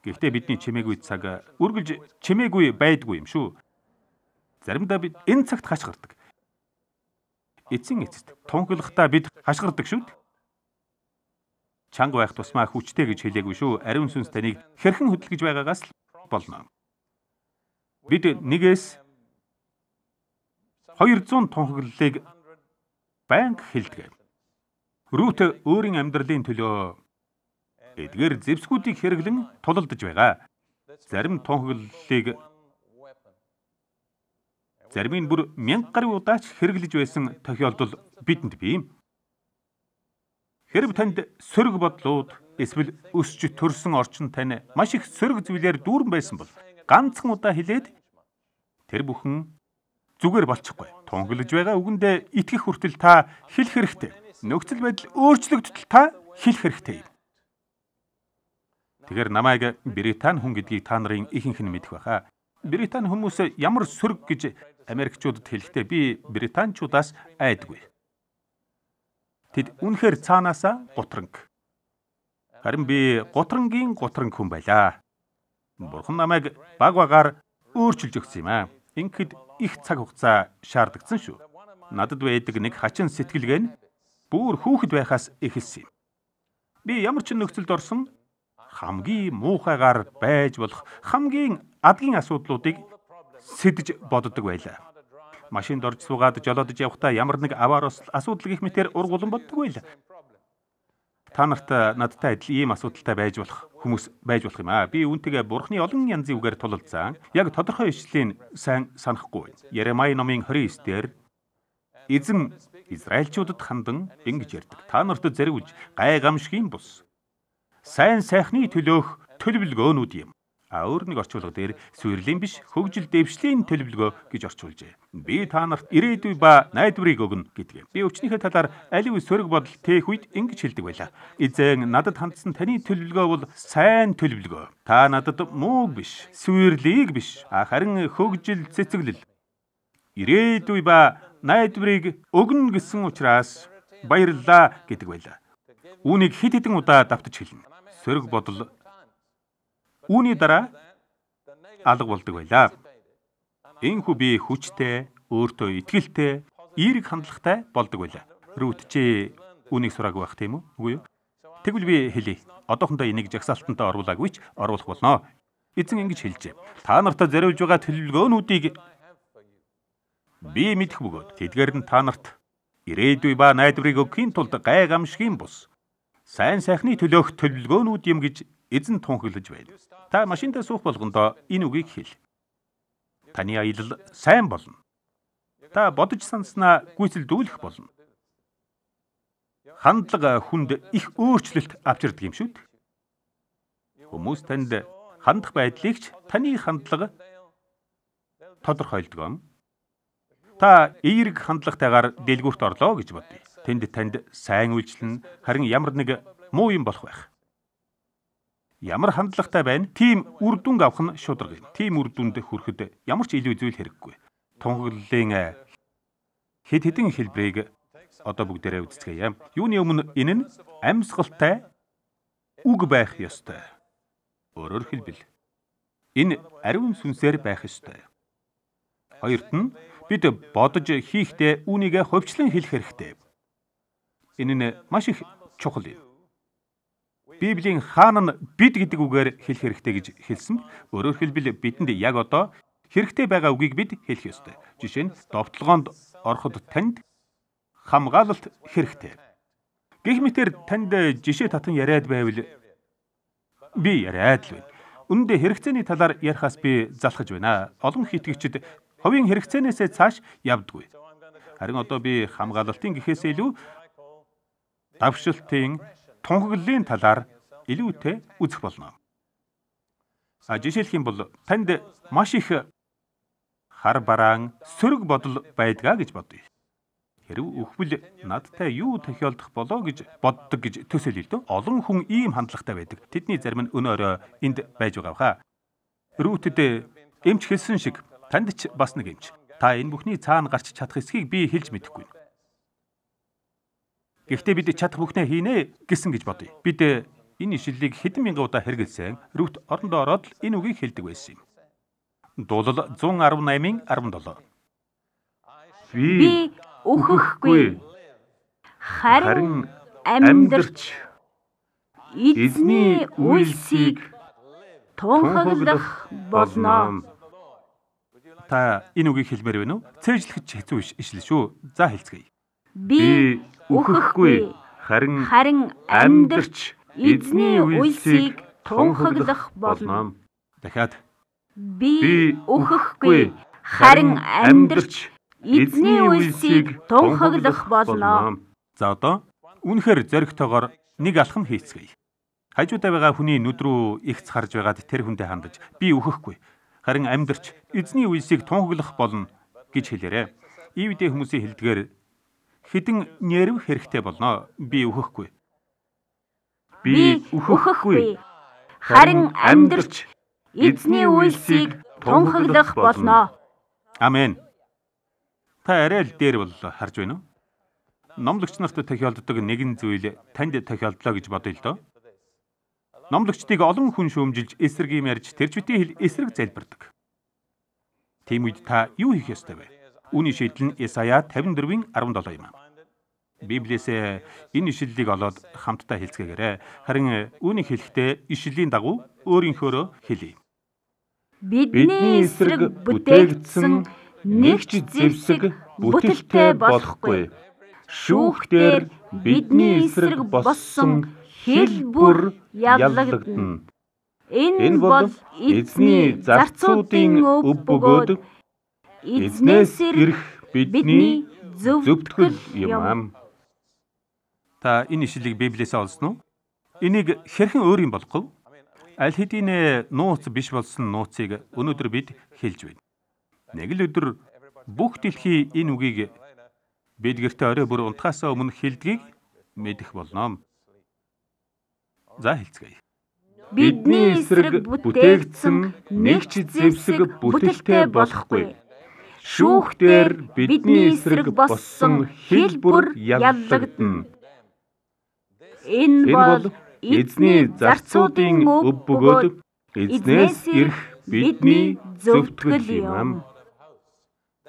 Гэхдээ бидний чимээгүй цаг үргэлж чимээгүй байдгүй юм шүү. Заримдаа бид энэ цагт хашгирдаг. Эцсийн эцэст тунхаглахдаа бид хашгирдаг шүү дээ. Чанга байх тусмаа хүчтэй гэж хэлээгүй шүү. Ариун сүнс таныг хэрхэн хөдөлгөж байгаагаас л болно. Бид нэгээс 200 тунхаглалыг байнга хэлдэг. Рут өөрийн амьдралын төлөө эдгээр зэвсгүүдийг хэрэглэн тулалдаж байгаа. Зарим тунхаглалыг зарим нь бүр 1000 гаруй удаач хэрэглэж байсан тохиолдол бидэнд бий юм. Хэрв танд сөрөг бодлууд эсвэл өсч төрсөн орчин тань маш их сөрөг зүйлээр дүүрэн байсан бол ганцхан удаа хэлээд тэр бүхэн зүгээр болчихгүй. Тунхаглаж байгаа үгэндээ итгэх хүртэл та хэлэх хэрэгтэй. Нөхцөл байдал өөрчлөгдөлт та хэлэх хэрэгтэй юм. Тэгэхээр намайг Британи хүн гэдгийг та нарын ихэнх нь мэдэх байхаа. Британи хүмүүс ямар сөрөг гэж Америкчуудад хэлэхдээ би британчуудаас айдгүй. Тэд үнэхээр цаанаасаа гутранг. Харин би гутрангийн гутранг хүн байлаа. Бурхан намайг баг багаар өөрчилж өгсөн юм аа. Ингэхэд их цаг хугацаа шаардагдсан шүү. Надад байдаг нэг хачин сэтгэлгээ нь бүр хүүхэд байхаас эхэлсэн юм. Би ямар ч нөхцөлд орсон хамгийн муухайгаар байж болох хамгийн адгийн асуудлуудыг сэдэж боддог байлаа. Машинд орж суугаад жолоодож явахдаа ямар нэг аваар асуудал гэх мэтээр ургуулan боддог байлаа. Та нарт надтай адил ийм асуудалтай байж болох хүмүүс байж болох юм аа. Би үүнтэйгээ Бурхны олон янзын үгээр тулалдсан. Яг тодорхой ишлэлийн сайн санахгүй байна. Еремай номын 29 дээр эзэн Израильчуудад хандан ингэж ярьдаг. Та нарт зориулж гай гамшигын бус сайн сайхны төлөөх төлөвлөгөөнүүд юм. А өөр нэг орчуулга дээр сүрлийн биш хөгжил дэвшлийн төлөвлөгөө гэж орчуулжээ. Би та нарт ирээдүй ба найдварыг өгнө гэдгээ. Би өвчнийхээ талаар аливаа сөрөг бодол тээх үед ингэж хэлдэг байлаа. Эзэн надад хандсан таны төлөвлөгөө бол сайн төлөвлөгөө. Та надад мууг биш, сүрлийг биш, харин хөгжил цэцэглэл ирээдүй ба найдварыг өгнө гэсэн учраас баярлалаа гэдэг байлаа. Үүнийг хэд хэдэн удаа давтаж хэлнэ. Сөрөг бодол үүний дараа алга болдог байлаа. Энэхүү би хүчтэй, өөртөө итгэлтэй, эерэг хандлагатай болдог байлаа. Рут чи үүнийг сураагүй байх тийм үү? Үгүй юу? Тэгвэл би хэлье. Одоохондоо энийг жагсаалтантаа оруулаагүй ч оруулах болно. Эзэн ингэж хэлжээ. Та нарт зориулж байгаа төлөвлөгөөнүүдийг би мэдэх бөгөөд тэдгээр нь та нарт ирээдүй ба найдварыг өгөхийн тулд гай гамшигын бус сайн сайхны төлөөх төлөвлөгөөнүүд юм гэж эзэн тунхаглаж байна. Та машиндаа суух болгондоо энэ үгийг хэл. Таны аялал сайн болно. Та бодож санснаа гүйцэлдүүлэх болно. Хандлага хүнд их өөрчлөлт авчирдаг юм шүү дээ. Хүмүүс танд хандах байдлыг ч таны хандлага тодорхойлдог юм. Та эерэг хандлагатайгаар дэлгүүрт орлоо гэж бодъё. Тэнд танд сайн үйлчлэн харин ямар нэг муу юм болох байх. Ямар хандлагатай байна, тийм үр дүнг авах нь шударга юм. Тийм үр дүнд хүрэхэд ямар ч илүү зүйл хэрэггүй. Тунхаглалын хэд хэдэн хэлбэрийг одоо бүгдээрээ үздэцгээе. Юуны өмнө энэ нь амьсгалтай үг байх ёстой. Өөрөөр хэлбэл энэ ариун сүнсээр байх ёстой. Хоёрт нь бид бодож хийхдээ үүнийгээ хувьчлан хэлэх хэрэгтэй. Энэ нь маш их чухал юм. Библийн хаан нь бид гэдэг үгээр хэлэх хэрэгтэй гэж хэлсэн. Өөрөөр хэлбэл бидэнд яг одоо хэрэгтэй байгаа үгийг бид хэлэх ёстой. Жишээ нь довтлогоонд ороход танд хамгаалалт хэрэгтэй. Гэх мэтэр танд жишээ татан яриад байвал би яриад л байна. Үүндээ хэрэгцээний талаар ярихаас би залхаж байна. Олон хитгэгчид хувийн хэрэгцээнээсээ цааш явдаггүй. Харин одоо би хамгаалалтын гэхээсээ илүү давшилтын, тунхаглалын талаар илүүтэй үзэх болно. Жишээлх юм бол танд маш их хар бараан сөрөг бодол байдгаа гэж бодъё. Хэрв үхвэл надтай юу тохиолдох болоо гэж боддог гэж төсөөлье л дөө. Олон хүн ийм хандлагатай байдаг. Тэдний зарим нь өнөө орой энд байж байгаа баха. Рүтэд эмч хэлсэн шиг танд ч бас нэг эмч. Та энэ бүхний цаана гарч чадах эсхийг би хэлж мэдэхгүй. Гэхдээ бид чадах бүхнээ хийнэ гэсэн гэж бодъё. Бид энэ ишлэлийг хэдэн мянган удаа хэрэглэсэн. Рүт орондоо ороод л энэ үгийг хэлдэг байсан юм. Дуулал 118-ын 17. Би үхэхгүй, харин амьдарч эзний үйлсийг тунхаглах болно. Та энэ үгийг хэлмээр байна уу? Цээжлэхэд ч хэцүү ишлэл шүү. За хэлцгээе. Би үхэхгүй, харин амьдарч эзний үйлсийг тунхаглах болно. Дахиад би үхэхгүй, харин амьдарч эзний үйлсийг тунхаглах болно. За одоо үнэхээр зоригтойгоор нэг алхам хийцгээе. Хажуудаа байгаа хүний нүд рүү ихц харж байгаад тэр хүндээ хандаж би үхэхгүй, харин амьдарч эзний үйлсийг тунхаглах болно гэж хэлээрэй. Ийм үедээ хүмүүсийн хэлдгээр хэдэн нерв хэрэгтэй болно. Би үхэхгүй. Би үхэхгүй, харин амьдарч эзний үйлсийг тунхаглах болно. Амен. Та арай л дээр бол харж байна уу? Номлогч нарт тохиолддог нэгэн зүйл танд тохиолдлоо гэж бодъё л доо. Номлогчдыг олон хүн шүүмжилж эсрэг юм ярьж тэр ч үгүй хэл эсрэг залбирдаг. Тийм үед та юу хийх ёстой вэ? Үүний шийдэл нь Исая 54-ийн 17 юм. Библиэс энэ ишлэлийг олоод хамтдаа хэлцгээгээрэй. Харин үүнийг хэлэхдээ ишлэлийн дагуу өөрийнхөөрөө хэлье. Бидний эсрэг бүтээгдсэн нэг ч зэвсэг бүтэлтэй болохгүй. Шүүхтэр бидний эсрэг болсон хил бүр яллагдана. Энэ бол эзний зарцуудын өв бөгөөд эзнээс ирэх бидний зөвтгөл юм. Та энэ ишлэлийг Библиэс олсон уу? Энийг хэрхэн өөр юм болохгүй? Аль хэдийн нууц биш болсон нууцыг өнөөдөр бид хэлж байна. Нэг л өдөр бүх дэлхий энэ үгийг бид гэртээ орой бүр унтахаасаа өмнө хэлдгийг мэдэх болно. За хэлцгээе. Бидний эсрэг бүтээгдсэн нэг ч зэвсэг бүтэлтэй болохгүй. Шүүхтэр бидний эсрэг болсон хил бүр яллагдана. Энэ бол эзний зарцуудын өв бөгөөд эзнээс ирэх бидний зөвтгөл юм.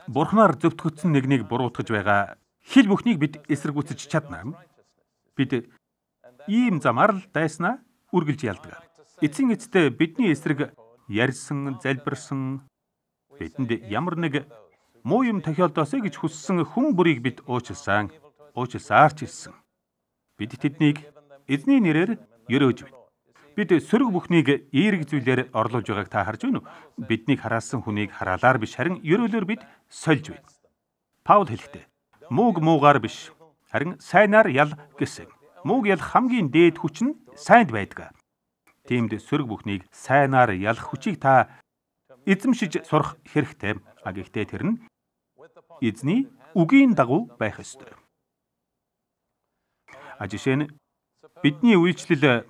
Бурхнаар зөвтгөгдсөн нэгнийг буруутгаж байгаа хил бүхнийг бид эсэргүүцэж чадна. Бид ийм замаар л дайснаа үргэлж ялдаг. Эцсийн эцэст бидний эсрэг ярьсан, залбирсан, бидэнд ямар нэг муу юм тохиолдоосэй гэж хүссэн хүн бүрийг бид уучлсан, уучлсаар ч ирсэн. Бид тэднийг эзний нэрээр ерөөж байна. Бид сөрөг бүхнийг эерэг зүйлээр орлуулж байгааг та харж байна уу? Биднийг хараасан хүнийг хараалаар биш, харин ерөөлөөр бид сольж байна. Паул хэлэхдээ мууг муугаар биш, харин сайнаар ял гэсэн. Мууг ялах хамгийн дээд хүч нь сайнд байдаг. Тиймд сөрөг бүхнийг сайнаар ялах хүчийг та эзэмшиж сурах хэрэгтэй. А гэхдээ тэр нь эзний үгийн дагуу байх ёстой. А жишээ нь бидний үйлчлэл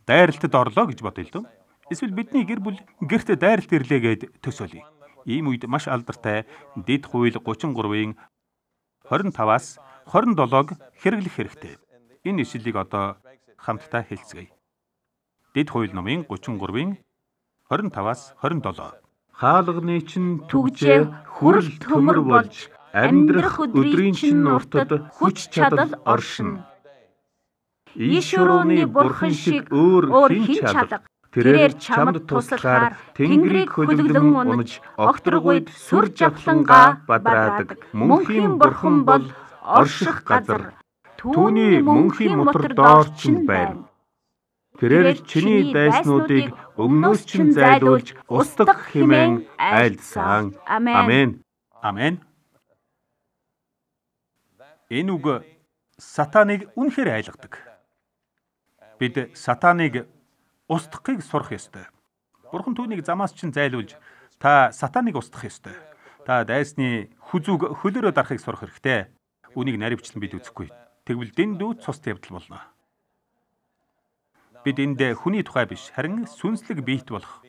дайралтад орлоо гэж бодъё л дөө. Эсвэл бидний гэр бүл гэрт дайралт ирлээ гэд төсөөлье. Ийм үед маш алдартай Дэд хууль 33-ын 25-аас 27-г хэрэглэх хэрэгтэй. Энэ ишлэлийг одоо хамтдаа хэлцгээе. Дэд хууль номын 33-ын 25-аас 27. Хаалганы чинь түгжээ хүрэл төмөр болж амьдрах өдрийн чинь уртад хүч чадал оршино. Ишүрүүний Бурхан шиг өөр хэн ч алга. Тэрээр чамд туслахаар Тэнгэрийг хөлөглөн унаж, огторгуйд сүр жавхлангаа бадраадаг. Мөнхийн Бурхан бол орших газар. Түүний мөнхийн мотор доор чинь байна. Тэрээр чиний дайснуудыг өмнөөс чинь зайлуулж устгах хэмээн айлдсан. Амен. Амен. Энэ үг сатаныг үнэхээр айлгадаг. Бид сатаныг устгахыг сурах ёстой. Бурхан түүнийг замаас чинь зайлуулж та сатаныг устгах ёстой. Та дайсны хүзүүг хөлөөрөө дарахыг сурах хэрэгтэй. Үүнийг наривчлан бид үзэхгүй. Тэгвэл дэндүү цус явдал болно. Бид энд хүний тухай биш, харин сүнслэг биет болох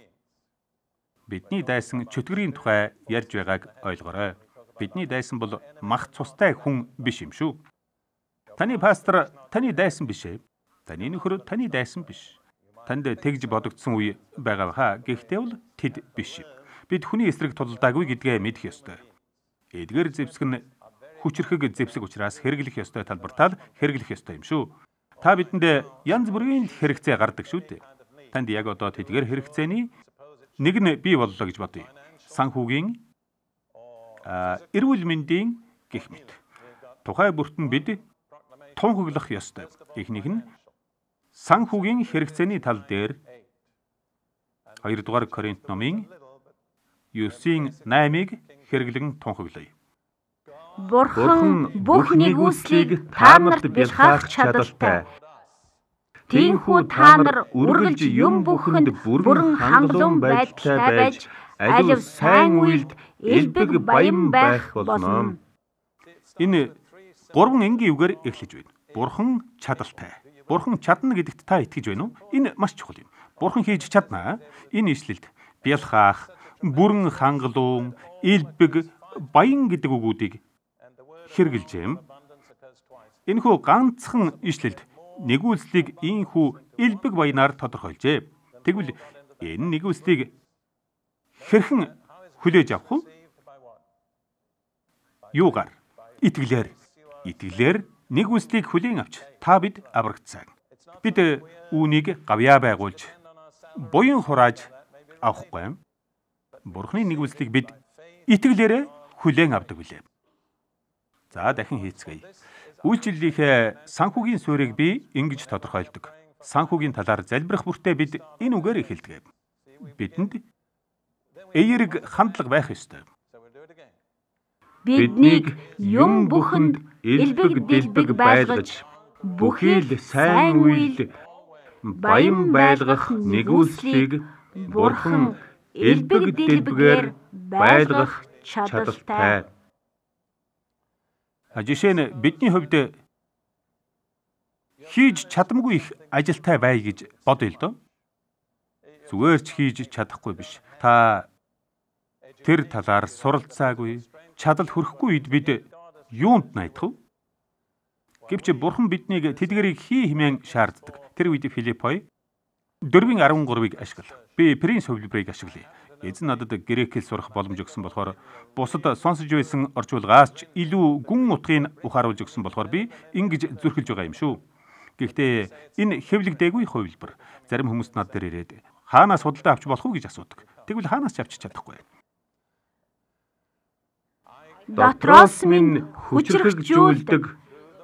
бидний дайсан чөтгөрийн тухай ярьж байгааг ойлгоорой. Бидний дайсан бол мах цустай хүн биш юм шүү. Таны пастор таны дайсан биш ээ. Таны нөхөр таны дайсан биш. Танд тэгж бодогдсон үе байгаа баха. Гэхдээ бол тэд биш. Бид хүний эсрэг тулалдаагүй гэдгээ мэдэх ёстой. Эдгээр зэвсэг нь хүчирхэг зэвсэг учраас хэрэглэх ёстой талбартаа л хэрэглэх ёстой юм шүү. Та бидэнд янз бүрийн хэрэгцээ гардаг шүү дээ. Танд яг одоо тэдгээр хэрэгцээний нэг нь бий боллоо гэж бодъё. Санхүүгийн, эрүүл мэндийн гэх мэт. Тухай бүрт нь бид тунхаглах ёстой. Эхнийх нь санхүүгийн хэрэгцээний тал дээр 2 дугаар Коринт номын 9:8-ыг хэрэглэн тунхаглая. Бурхан бүх нэгүслийг та нарт бэлхаах чадaltaй. Тиймээс та нар үргэлж юм бүхэнд бүрэн хангалуун байдалтай байж, алив сайн үйлд элбэг баян байх болно. Энэ гурван энгийн үгээр эхлэж байна. Бурхан чадaltaй. Бурхан чадна гэдэгт та итгэж байна уу? Энэ маш чухал юм. Бурхан хийж чадна. Энэ ишлэлд бялхаах, бүрэн хангалуун, элбэг, баян гэдэг үгүүдийг хэрэглэжээ. Энэхүү ганцхан ишлэлд нэгүслийг ийхүү элбэг баянаар тодорхойлжээ. Тэгвэл энэ нэгүслийг хэрхэн хүлээж авах вэ? Юугаар? Итгэлээр. Итгэлээр нэгүслийг хүлээн авч та бид аврагдсан. Бид үүнийг гавьяа байгуулж, буян хурааж авахгүй. Бурхны нэгүслийг бид итгэлээрээ хүлээн авдаг билээ. За дахин хийцгээе. Үйлчлэлийнхээ санхүүгийн суурийг би ингэж тодорхойлдог. Санхүүгийн талаар залбирах бүртээ бид энэ үгээр эхэлдэг. Бидэнд эерэг хандлага байх ёстой. Биднийг юм бүхэнд элбэг дэлбэг байлгаж, бүхий л сайн үйл баян байлгах нэгүслийг Бурхан элбэг дэлбэгээр байлгах чадaltaй. Жишээ нь бидний хувьд хийж чадамгүй их ажилтай бай гэж бодъё л доо. Зүгээр ч хийж чадахгүй биш. Та тэр талаар суралцаагүй, чадал хүрэхгүй үед бид юунд найдах вэ? Гэвч Бурхан биднийг тэдгэрийг хий хэмээн шаарддаг. Тэр үед Филиппой 4:13-ыг ашигла. Би Принц хувилбарыг ашиглая. Эзэн надад грек хэл сурах боломж өгсөн болохоор бусад сонсож байсан орчуулгаас ч илүү гүн утгыг ухааруулж өгсөн болохоор би ингэж зөрхилж байгаа юм шүү. Гэхдээ энэ хэвлэгдээгүй хувилбар. Зарим хүмүүс над дээр ирээд хаанаас худалдаа авч болох уу гэж асуудаг. Тэгвэл хаанаас ч авч чадахгүй. Дотроос минь хүчрхэгжүүлдэг.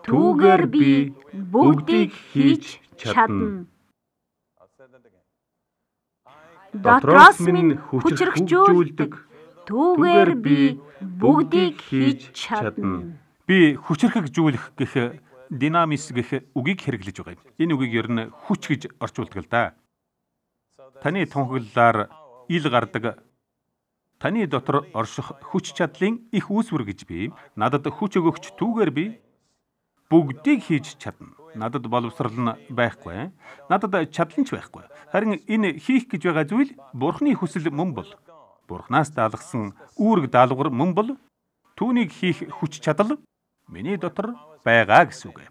Түүгээр би бүгдийг хийж чадна. Дотроос минь хүчрхэгжүүлдэг. Түүгээр би бүгдийг хийж чадна. Би хүчрхэгжүүлэх гэх динамис гэх үгийг хэрэглэж байгаа юм. Энэ үгийг ер нь хүч гэж орчуулдаг л да. Таны тунхаглалаар ил гардаг таны дотор орших хүч чадлын их үүсвэр гэж би. Надад хүч өгөгч түүгээр би бүгдийг хийж чадна. Надад боловсрол нь байхгүй. Надад чадал нь ч байхгүй. Харин энэ хийх гэж байгаа зүйл Бурхны хүсэл мөн бол. Бурхнаас даалгасан үүрэг даалгавар мөн бол түүнийг хийх хүч чадал миний дотор байгаа гэсэн үг.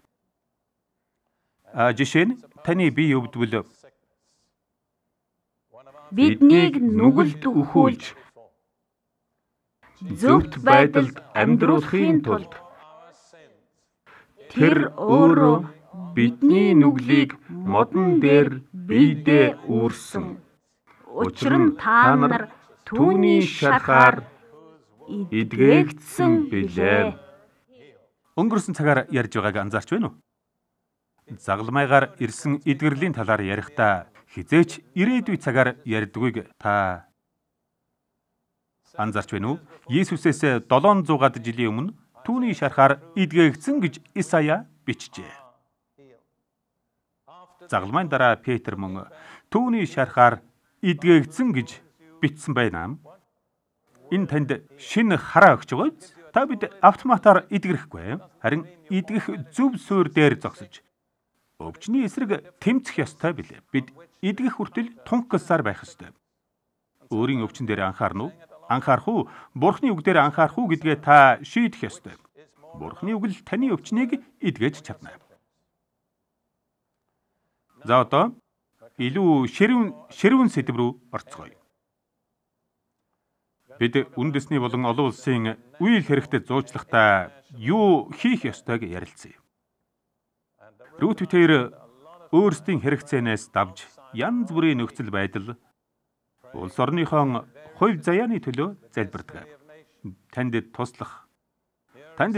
Жишээ нь таны бие өвдвөл биднийг нүгэлд өхүүлж зөвхт байдалд амьдруулахын тулд тэр өөрөө бидний нүглийг модон дээр биедээ үүрсэн. Учир нь та нар түүний шархаар эдгээгдсэн билээ. Өнгөрсөн цагаар ярьж байгааг анзаарч байна уу? Загалмайгаар ирсэн эдгэрлийн талаар ярихдаа хизээч ирээдүй цагаар ярьдгүйг та анзаарч байна уу? Есүсээс 700-аад жилийн өмнө түүний шархаар эдгээгдсэн гэж Исая бичжээ. Загалмайн дараа Петр мөн түүний шархаар эдгээгдсэн гэж бичсэн байна. Энэ танд шинэ хараа өгч байгаа биз? Та бид автоматар эдгэрэхгүй, харин эдгэх зөв суурь дээр зогсож өвчний эсрэг тэмцэх ёстой билээ. Бид эдгэх хүртэл тунхагласаар байх ёстой. Өөрийн өвчин дээр анхаарна уу? Анхаарах уу? Бурхны үг дээр анхаарах уу гэдгээ та шийдэх ёстой. Бурхны үг л таны өвчнийг эдгэж чадна. За одоо илүү ширүүн сэдэв рүү орцгоё. Бид үндэсний болон олон улсын үйл хэрэгтэд зуучлахдаа юу хийх ёстойг ярилцъя. Рут Питер өөрсдийн хэрэгцээнээс давж янз бүрийн нөхцөл байдал улс орныхон хувь заяаны төлөө залбирдаг. Танд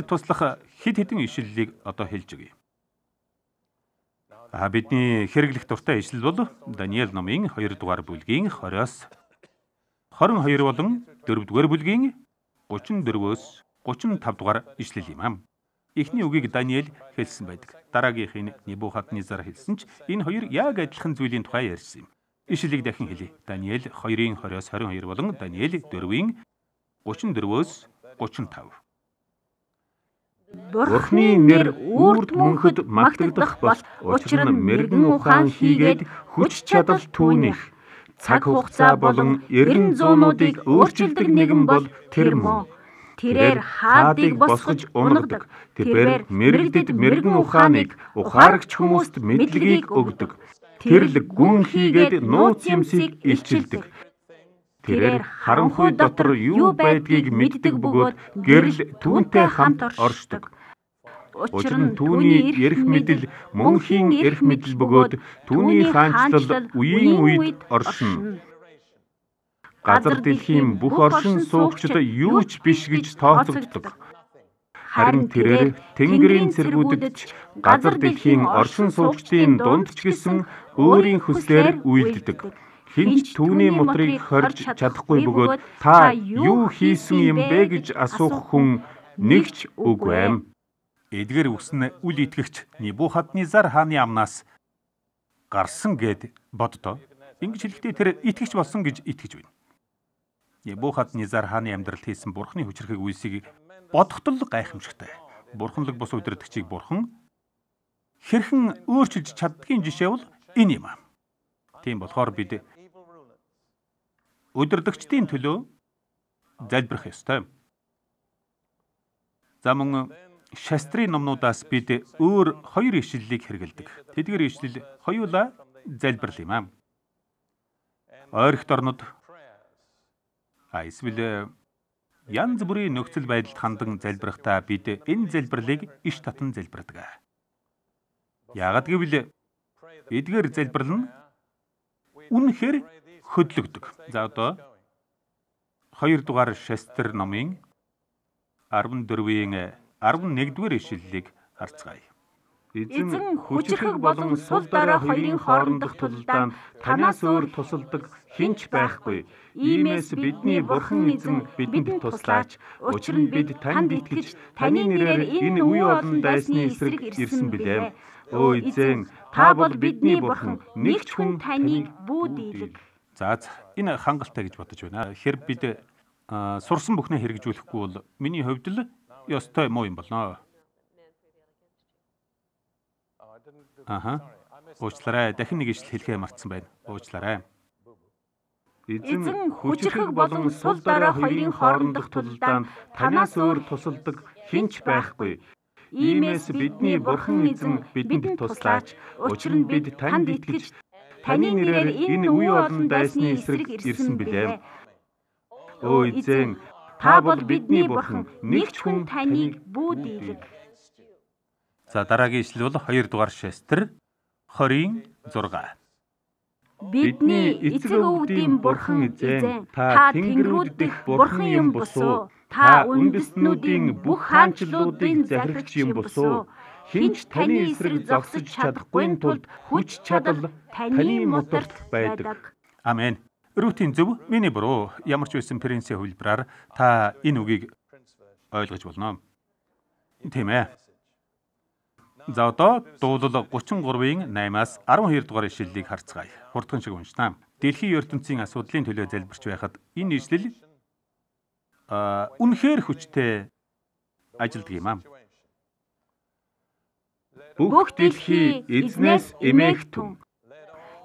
туслах хэд хэдэн ишлэлийг одоо хэлж өгье. Бидний хэрэглэх дуртай ишлэл бол Даниэл номын 2 дугаар бүлгийн 20-оос 22 болон 4 дугаар бүлгийн 34-өөс 35 дугаар ишлэл юм аа. Эхний үгийг Даниэл хэлсэн байдаг. Дараагийнх нь Небухаднезар хэлсэн ч энэ хоёр яг адилхан зүйлийн тухай ярьсан юм. Ишлэлийг дахин хэлье. Даниэл 2-ын 20-оос 22 болон Даниэл 4-ийн 34-өөс 35. Бурхны нэр үрд мөнхөд магтагдах бол учир нь мэргэн ухаан хийгээд хүч чадал түүнийх. Цаг хугацаа болон эргэн зуунуудыг өөрчилдөг нэгэн бол тэр мөн. Тэрээр хаадыг босгож унагадаг. Тэрээр мэрэгдэд мэргэн ухааныг ухаарагч хүмүүст мэдлэгийг өгдөг. Тэр л гүн хийгээд нууц юмсыг илчилдэг. Тэрээр харанхуй дотор юу байдгийг мэддэг бөгөөд гэрэл түүнтэй хамт оршдог. Учир нь түүний эрх мэдэл мөнхийн эрх мэдэл бөгөөд түүний хаанчлал үеийн үед оршино. Газар дэлхийн бүх оршин суугчид юу ч биш гэж тооцогддог. Харин тэрээр Тэнгэрийн цэргүүдэд ч газар дэлхийн оршин суугчдын дунд ч гэсэн өөрийн хүслээр үйлддэг. Хэн ч түүний мутрыг хорж чадахгүй бөгөөд та юу хийсэн юм бэ гэж асуух хүн нэг ч үгүй. Эдгээр үгс нь үл итгэгч Небухаднезар хааны амнаас гарсан гэд боддоо. Ингэж хэлэхдээ тэр итгэгч болсон гэж итгэж байна. Небухаднезар хааны амьдралд хийсэн Бурхны хүчирхэг үйлсийг бодоход л гайхамшигтай. Бурханлаг бус удирдагчийг Бурхан хэрхэн өөрчилж чаддгийн жишээ бол энэ юм. Тийм болохоор бид удирдагчдын төлөө залбирах ёстой. За мөн шастрын номнуудаас бид өөр хоёр ишлэлийг хэрэглэдэг. Тэдгээр ишлэл хоёулаа залбирал юм аа. Ойрхот орнод эсвэл янз бүрийн нөхцөл байдалд хандан залбирахдаа бид энэ залбирлыг иш татан залбирдаг. Яагаад гэвэл эдгээр залбирал нь үнэхээр хөдлөгдөг. За одоо 2 дугаар шастр номын 14-ийн 11-р ишлэлийг харцгаая. Эзэн хүчирхэг болон сул дорой хоёрын хоорондох тулалдаанд танаас өөр тусалдаг хэн ч байхгүй. Иймээс бидний Бурхан эзэн бидэнд туслаач. Учир нь бид танд итгэж таны нэрээр энэ үе олон дайсны эсрэг ирсэн билээ. Өө эзэн, та бол бидний Бурхан, нэг ч хүн таныг бүү дийлэг. За энэ хангалттай гэж бодож байна. Хэрэг бид сурсан бүхнээ хэрэгжүүлэхгүй бол миний хувьд л ёстой муу юм болно. Аха. Уучлаарай. Дахин нэг ишлэл хэлэхээ мартсан байна. Уучлаарай. Эзэн хүчирхэг болон сул дорой хоёрын хоорондох тулалдаанд танаас өөр тусалдаг хэн ч байхгүй. Иймээс бидний Бурхан эзэн бидэнд туслаач. Учир нь бид танд итгэж таны нэрээр энэ үе олон дайсны эсрэг ирсэн билээ. Өө эзэн, та бол бидний Бурхан, нэг ч хүн таныг бүү дийлэг. За дараагийн ишлэл бол 2 дугаар Шестр 26. Бидний эцэг өвдийн бурхан эзэн, та тэнгэрүүд дэх бурхан юм босуу, та үндэстнүүдийн бүх хаанчлалуудын захирагч юм босуу, хинч таны эсрэг зогсож чадахгүй тулд хүч чадал таны мутарт байдаг. Амен. Рутийн зөв, миний буруу, ямар ч байсан Принцийн хувилбараар та энэ үгийг ойлгож болно. Тийм ээ. За одоо дуулал 33-ын 8-аас 12 дугаар ишлэлийг харцгаая. Хурдхан шиг уншнаа. Дэлхийн ертөнцийн асуудлын төлөө залбирч байхад энэ ишлэл үнэхээр хүчтэй ажилдаг юм аа. Бүх дэлхий эзнээс эмээх түн.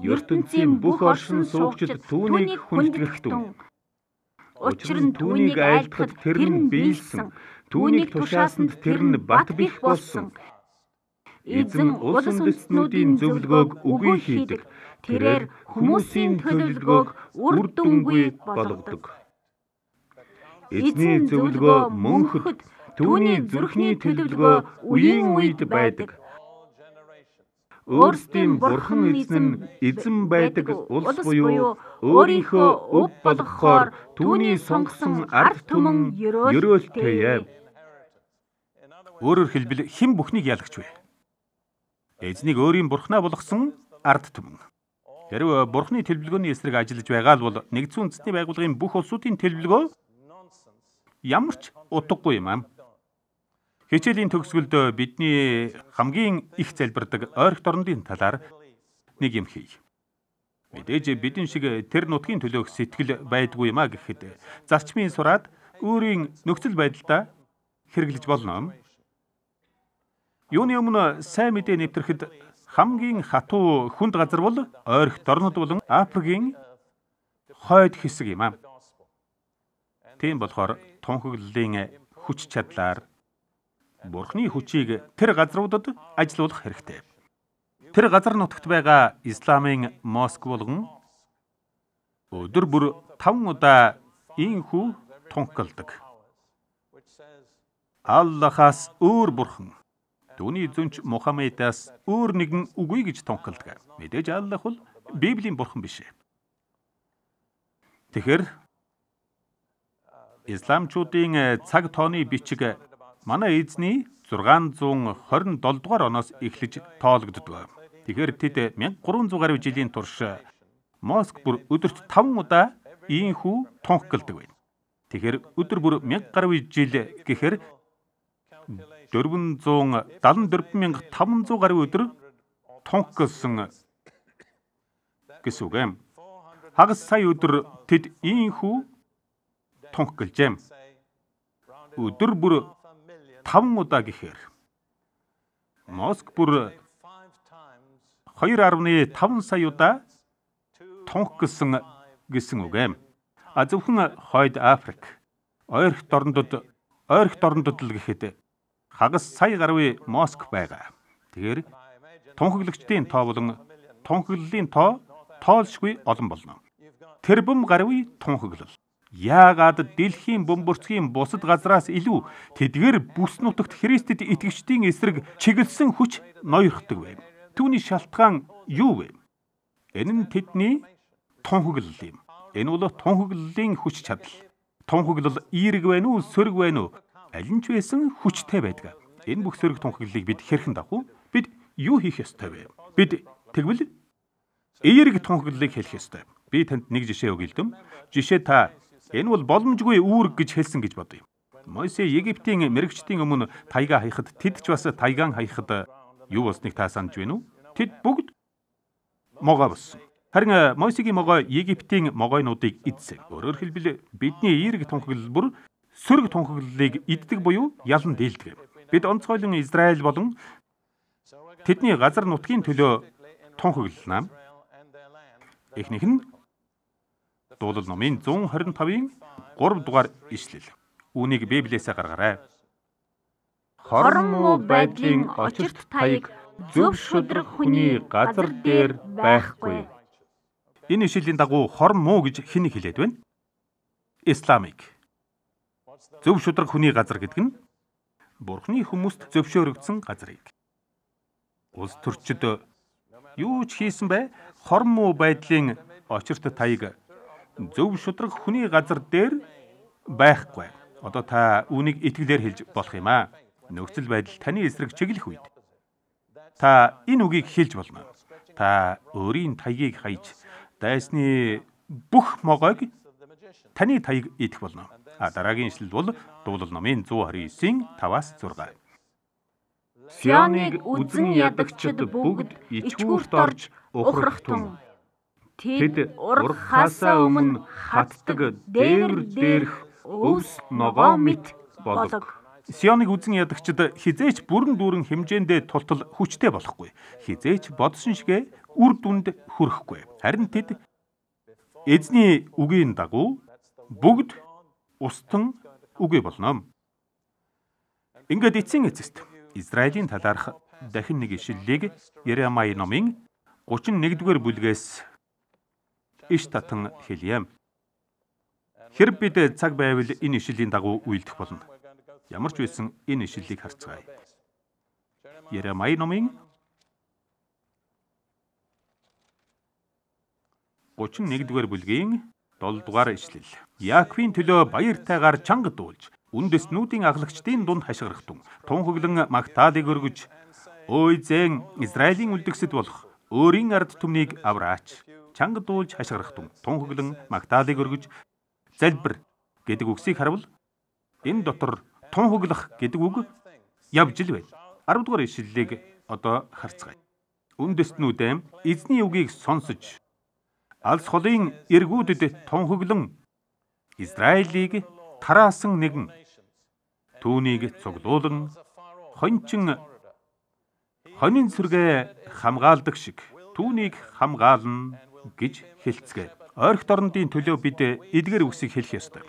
Ертөнцийн бүх оршин суугчид түүнийг хүндэтгэх түн. Учир нь түүнийг айлтгахад тэр нь биелсэн. Түүнийг тушаасанд тэр нь бат бих болсон. Эзэн улс үндэстнүүдийн зөвлөгөөг үгүй хийдэг. Тэрээр хүмүүсийн төлөвлөгөөг үр дүнгүй болгодог. Эзний зөвлөгөө мөнхөд, түүний зүрхний төлөвлөгөө үеийн үед байдаг. Өөрсдийн бурхан эзэн нь эзэн байдаг улс буюу өөрийнхөө өв болгохоор түүний сонгосон ард түмэн ерөөлтэй. Өөрөөр хэлбэл хэн бүхнийг ялагч вэ? Эзнийг өөрийн бурхнаа болгосон ард түмэн. Хэрв бурхны төлөвлөгөөний эсрэг ажиллаж байгаа л бол нэгдсэн үндэсний байгууллагын бүх улсуудын төлөвлөгөө ямар ч утгагүй юм аа. Хичээлийн төгсгөлд бидний хамгийн их залбирдаг ойрхот орондын талаар нэг юм хий. Мэдээж бидэн шиг тэр нутгийн төлөөх сэтгэл байдгүй юм а гэхэд зарчмын сураад өөрийн нөхцөл байдалдаа хэрэглэж болно. Юуны өмнө сайн мэдээ нэвтрэхэд хамгийн хатуу хүнд газар бол ойрхот орнод болон Африкийн хойд хэсэг юм а. Тийм болохоор тунхаглалын хүч чадлаар Бурхны хүчийг тэр газруудад ажилуулах хэрэгтэй. Тэр газар нутагт байгаа исламын моск болгон өдөр бүр 5 удаа ийхүү тунхагладаг. Аллахаас өөр бурхан, түүний зүнч Мухаммедаас өөр нэгэн үгүй гэж тунхагладаг. Мэдээж Аллах бол Библийн бурхан биш. Тэгэхээр исламчуудын цаг тооны бичиг манай эзний 627 дугаар оноос эхлэж тоологддог. Тэгэхээр тэд 1300 гаруй жилийн турш моск бүр өдөрт 5 удаа ийхүү тунхагладаг байна. Тэгэхээр өдөр бүр 1000 гаруй жил гэхээр 474,500 гаруй өдөр тунхагласан гэсэн үг юм. Хагас сая өдөр тэд ийхүү тунхаглажээ. Өдөр бүр 5 удаа гэхээр моск бүр 2.5 сая удаа тунхагласан гэсэн үг юм. А зөвхөн Хойд Африк, ойрхот орондод л гэхэд хагас сая гаруй моск байгаа. Тэгэхээр тунхаглагчдын тоо болон тунхаглалын тоо тоолшгүй олон болно. Тэрбум гаруй тунхаглал. Яагаад дэлхийн бөмбөрцгийн бусад газраас илүү тэдгээр бүс нутагт Христэд итгэгчдийн эсрэг чиглэсэн хүч ноёрхдог вэ? Түүний шалтгаан юу вэ? Энэ нь тэдний тунхаглал юм. Энэ бол тунхаглалын хүч чадал. Тунхаглал эерэг байна уу, сөрөг байна уу? Аль нь ч байсан хүчтэй байдаг. Энэ бүх сөрөг тунхаглалыг бид хэрхэн давах вэ? Бид юу хийх ёстой вэ? Бид тэгвэл эерэг тунхаглалыг хэлэх ёстой. Би танд нэг жишээ өгье л дэм. Жишээ та энэ бол боломжгүй үүрэг гэж хэлсэн гэж бодъё. Мойсе Египтийн мэрэгчдийн өмнө тайгаа хаяхад тэд ч бас тайгаан хаяхад юу болсныг та санаж байна уу? Тэд бүгд могой болсон. Харин Мойсегийн могой Египтийн могойнуудыг идсэн. Өөрөөр хэлбэл бидний эерэг тунхаглал бүр сөрөг тунхаглалыг иддэг буюу ялан дийлдэг. Бид онцгойлон Израиль болон тэдний газар нутгийн төлөө тунхаглана. Эхнийх нь Дуулал номын 125-ын 3 дугаар ишлэл. Үүнийг Библиэсээ гаргаарай. Хорон муу байдлын очирт таяг зөв шударга хүний газар дээр байхгүй. Энэ ишлэлийн дагуу хорон муу гэж хэнийг хэлээд байна? Исламыг. Зөв шударга хүний газар гэдэг нь Бурхны хүмүүст зөвшөөрөгдсөн газрыг. Улс төрчид юу ч хийсэн бай, хор муу байдлын очирт таяг зөв шудраг хүний газар дээр байхгүй. Одоо та үүнийг итгэлээр хэлж болох юм аа. Нөхцөл байдал таны эсрэг чиглэх үед та энэ үгийг хэлж болно. Та өөрийн таягийг хаяж дайсны бүх могойг таны таяг идэх болно. А дараагийн ишлэл бол Дуулал номын 129-ийн 5-аас 6. Сионыг үзэн ядагчид бүгд ичгүүрт орж ухрах тун. Тэд ургахаасаа өмнө хатдаг дээвэр дээрх өвс ногоон мэт болог. Сионыг үзэн ядагчид хизээч бүрэн дүүрэн хэмжээндээ тултал хүчтэй болохгүй. Хизээч бодсон шигэ үр дүнд хүрэхгүй. Харин тэд эзний үгийн дагуу бүгд устан үгүй болно. Ингээд эцсийн эцэст Израилийн талаарх дахин нэг ишлэлийг Еремай номын 31-р бүлгээс иш татан хэлье. Хэрэг бид цаг байвал энэ ишлэлийн дагуу уйлдах болно. Ямар ч байсан энэ ишлэлийг харцгаая. Еремай номын 31-р бүлгийн 7-р ишлэл. Яаковын төлөө баяртайгаар чанга дуулж, үндэстнүүдийн ахлагчдын дунд хашгирах тун, тунхаглан магтаалыг өргөж, өө зэн Израилийн үлдгэсэд болох өөрийн ард түмнийг авраач. Чанга дуулж хашгирах тун, тунхаглан магтаалыг өргөж, залбир гэдэг үгсийг харвал энэ дотор тунхаглах гэдэг үг явж л байна. 10-р ишлэлийг одоо харцгаая. Үндэстнүүдээ эзний үгийг сонсож, алс холын эргүүдэд тунхаглан Израилийг тараасан нэгэн түүнийг цуглуулан хончин хонин сүргээ хамгаалдаг шиг түүнийг хамгаална гэж хэлцгээе. Ойрхот орондын төлөө бид эдгээр үгсийг хэлэх ёстой.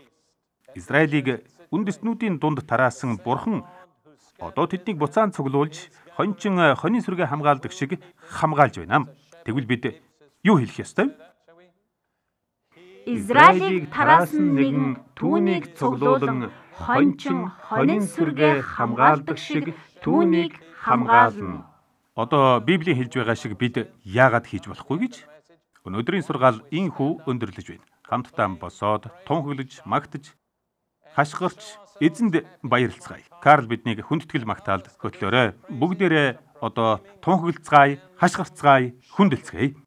Израилийг үндэстнүүдийн дунд тараасан бурхан одоо тэднийг буцаан цуглуулж хончин хонин сүргээ хамгаалдаг шиг хамгаалж байна. Тэгвэл бид юу хэлэх ёстой? Израилийг тараасан нэгэн түүнийг цуглуулан хончин хонин сүргээ хамгаалдаг шиг түүнийг хамгаална. Одоо Библийн хэлж байгаа шиг бид яагаад хийж болохгүй гэж өнөөдрийн сургаал инхүү өндөрлөж байна. Хамтдаа босоод тунхаглаж, магтаж, хашгирч эзэнд баярлцгаая. Карл биднийг хүндэтгэл магтаалд хөтлөөрэй. Бүгдээрээ одоо тунхаглацгаая, хашгирцгаая, хүндэлцгээе.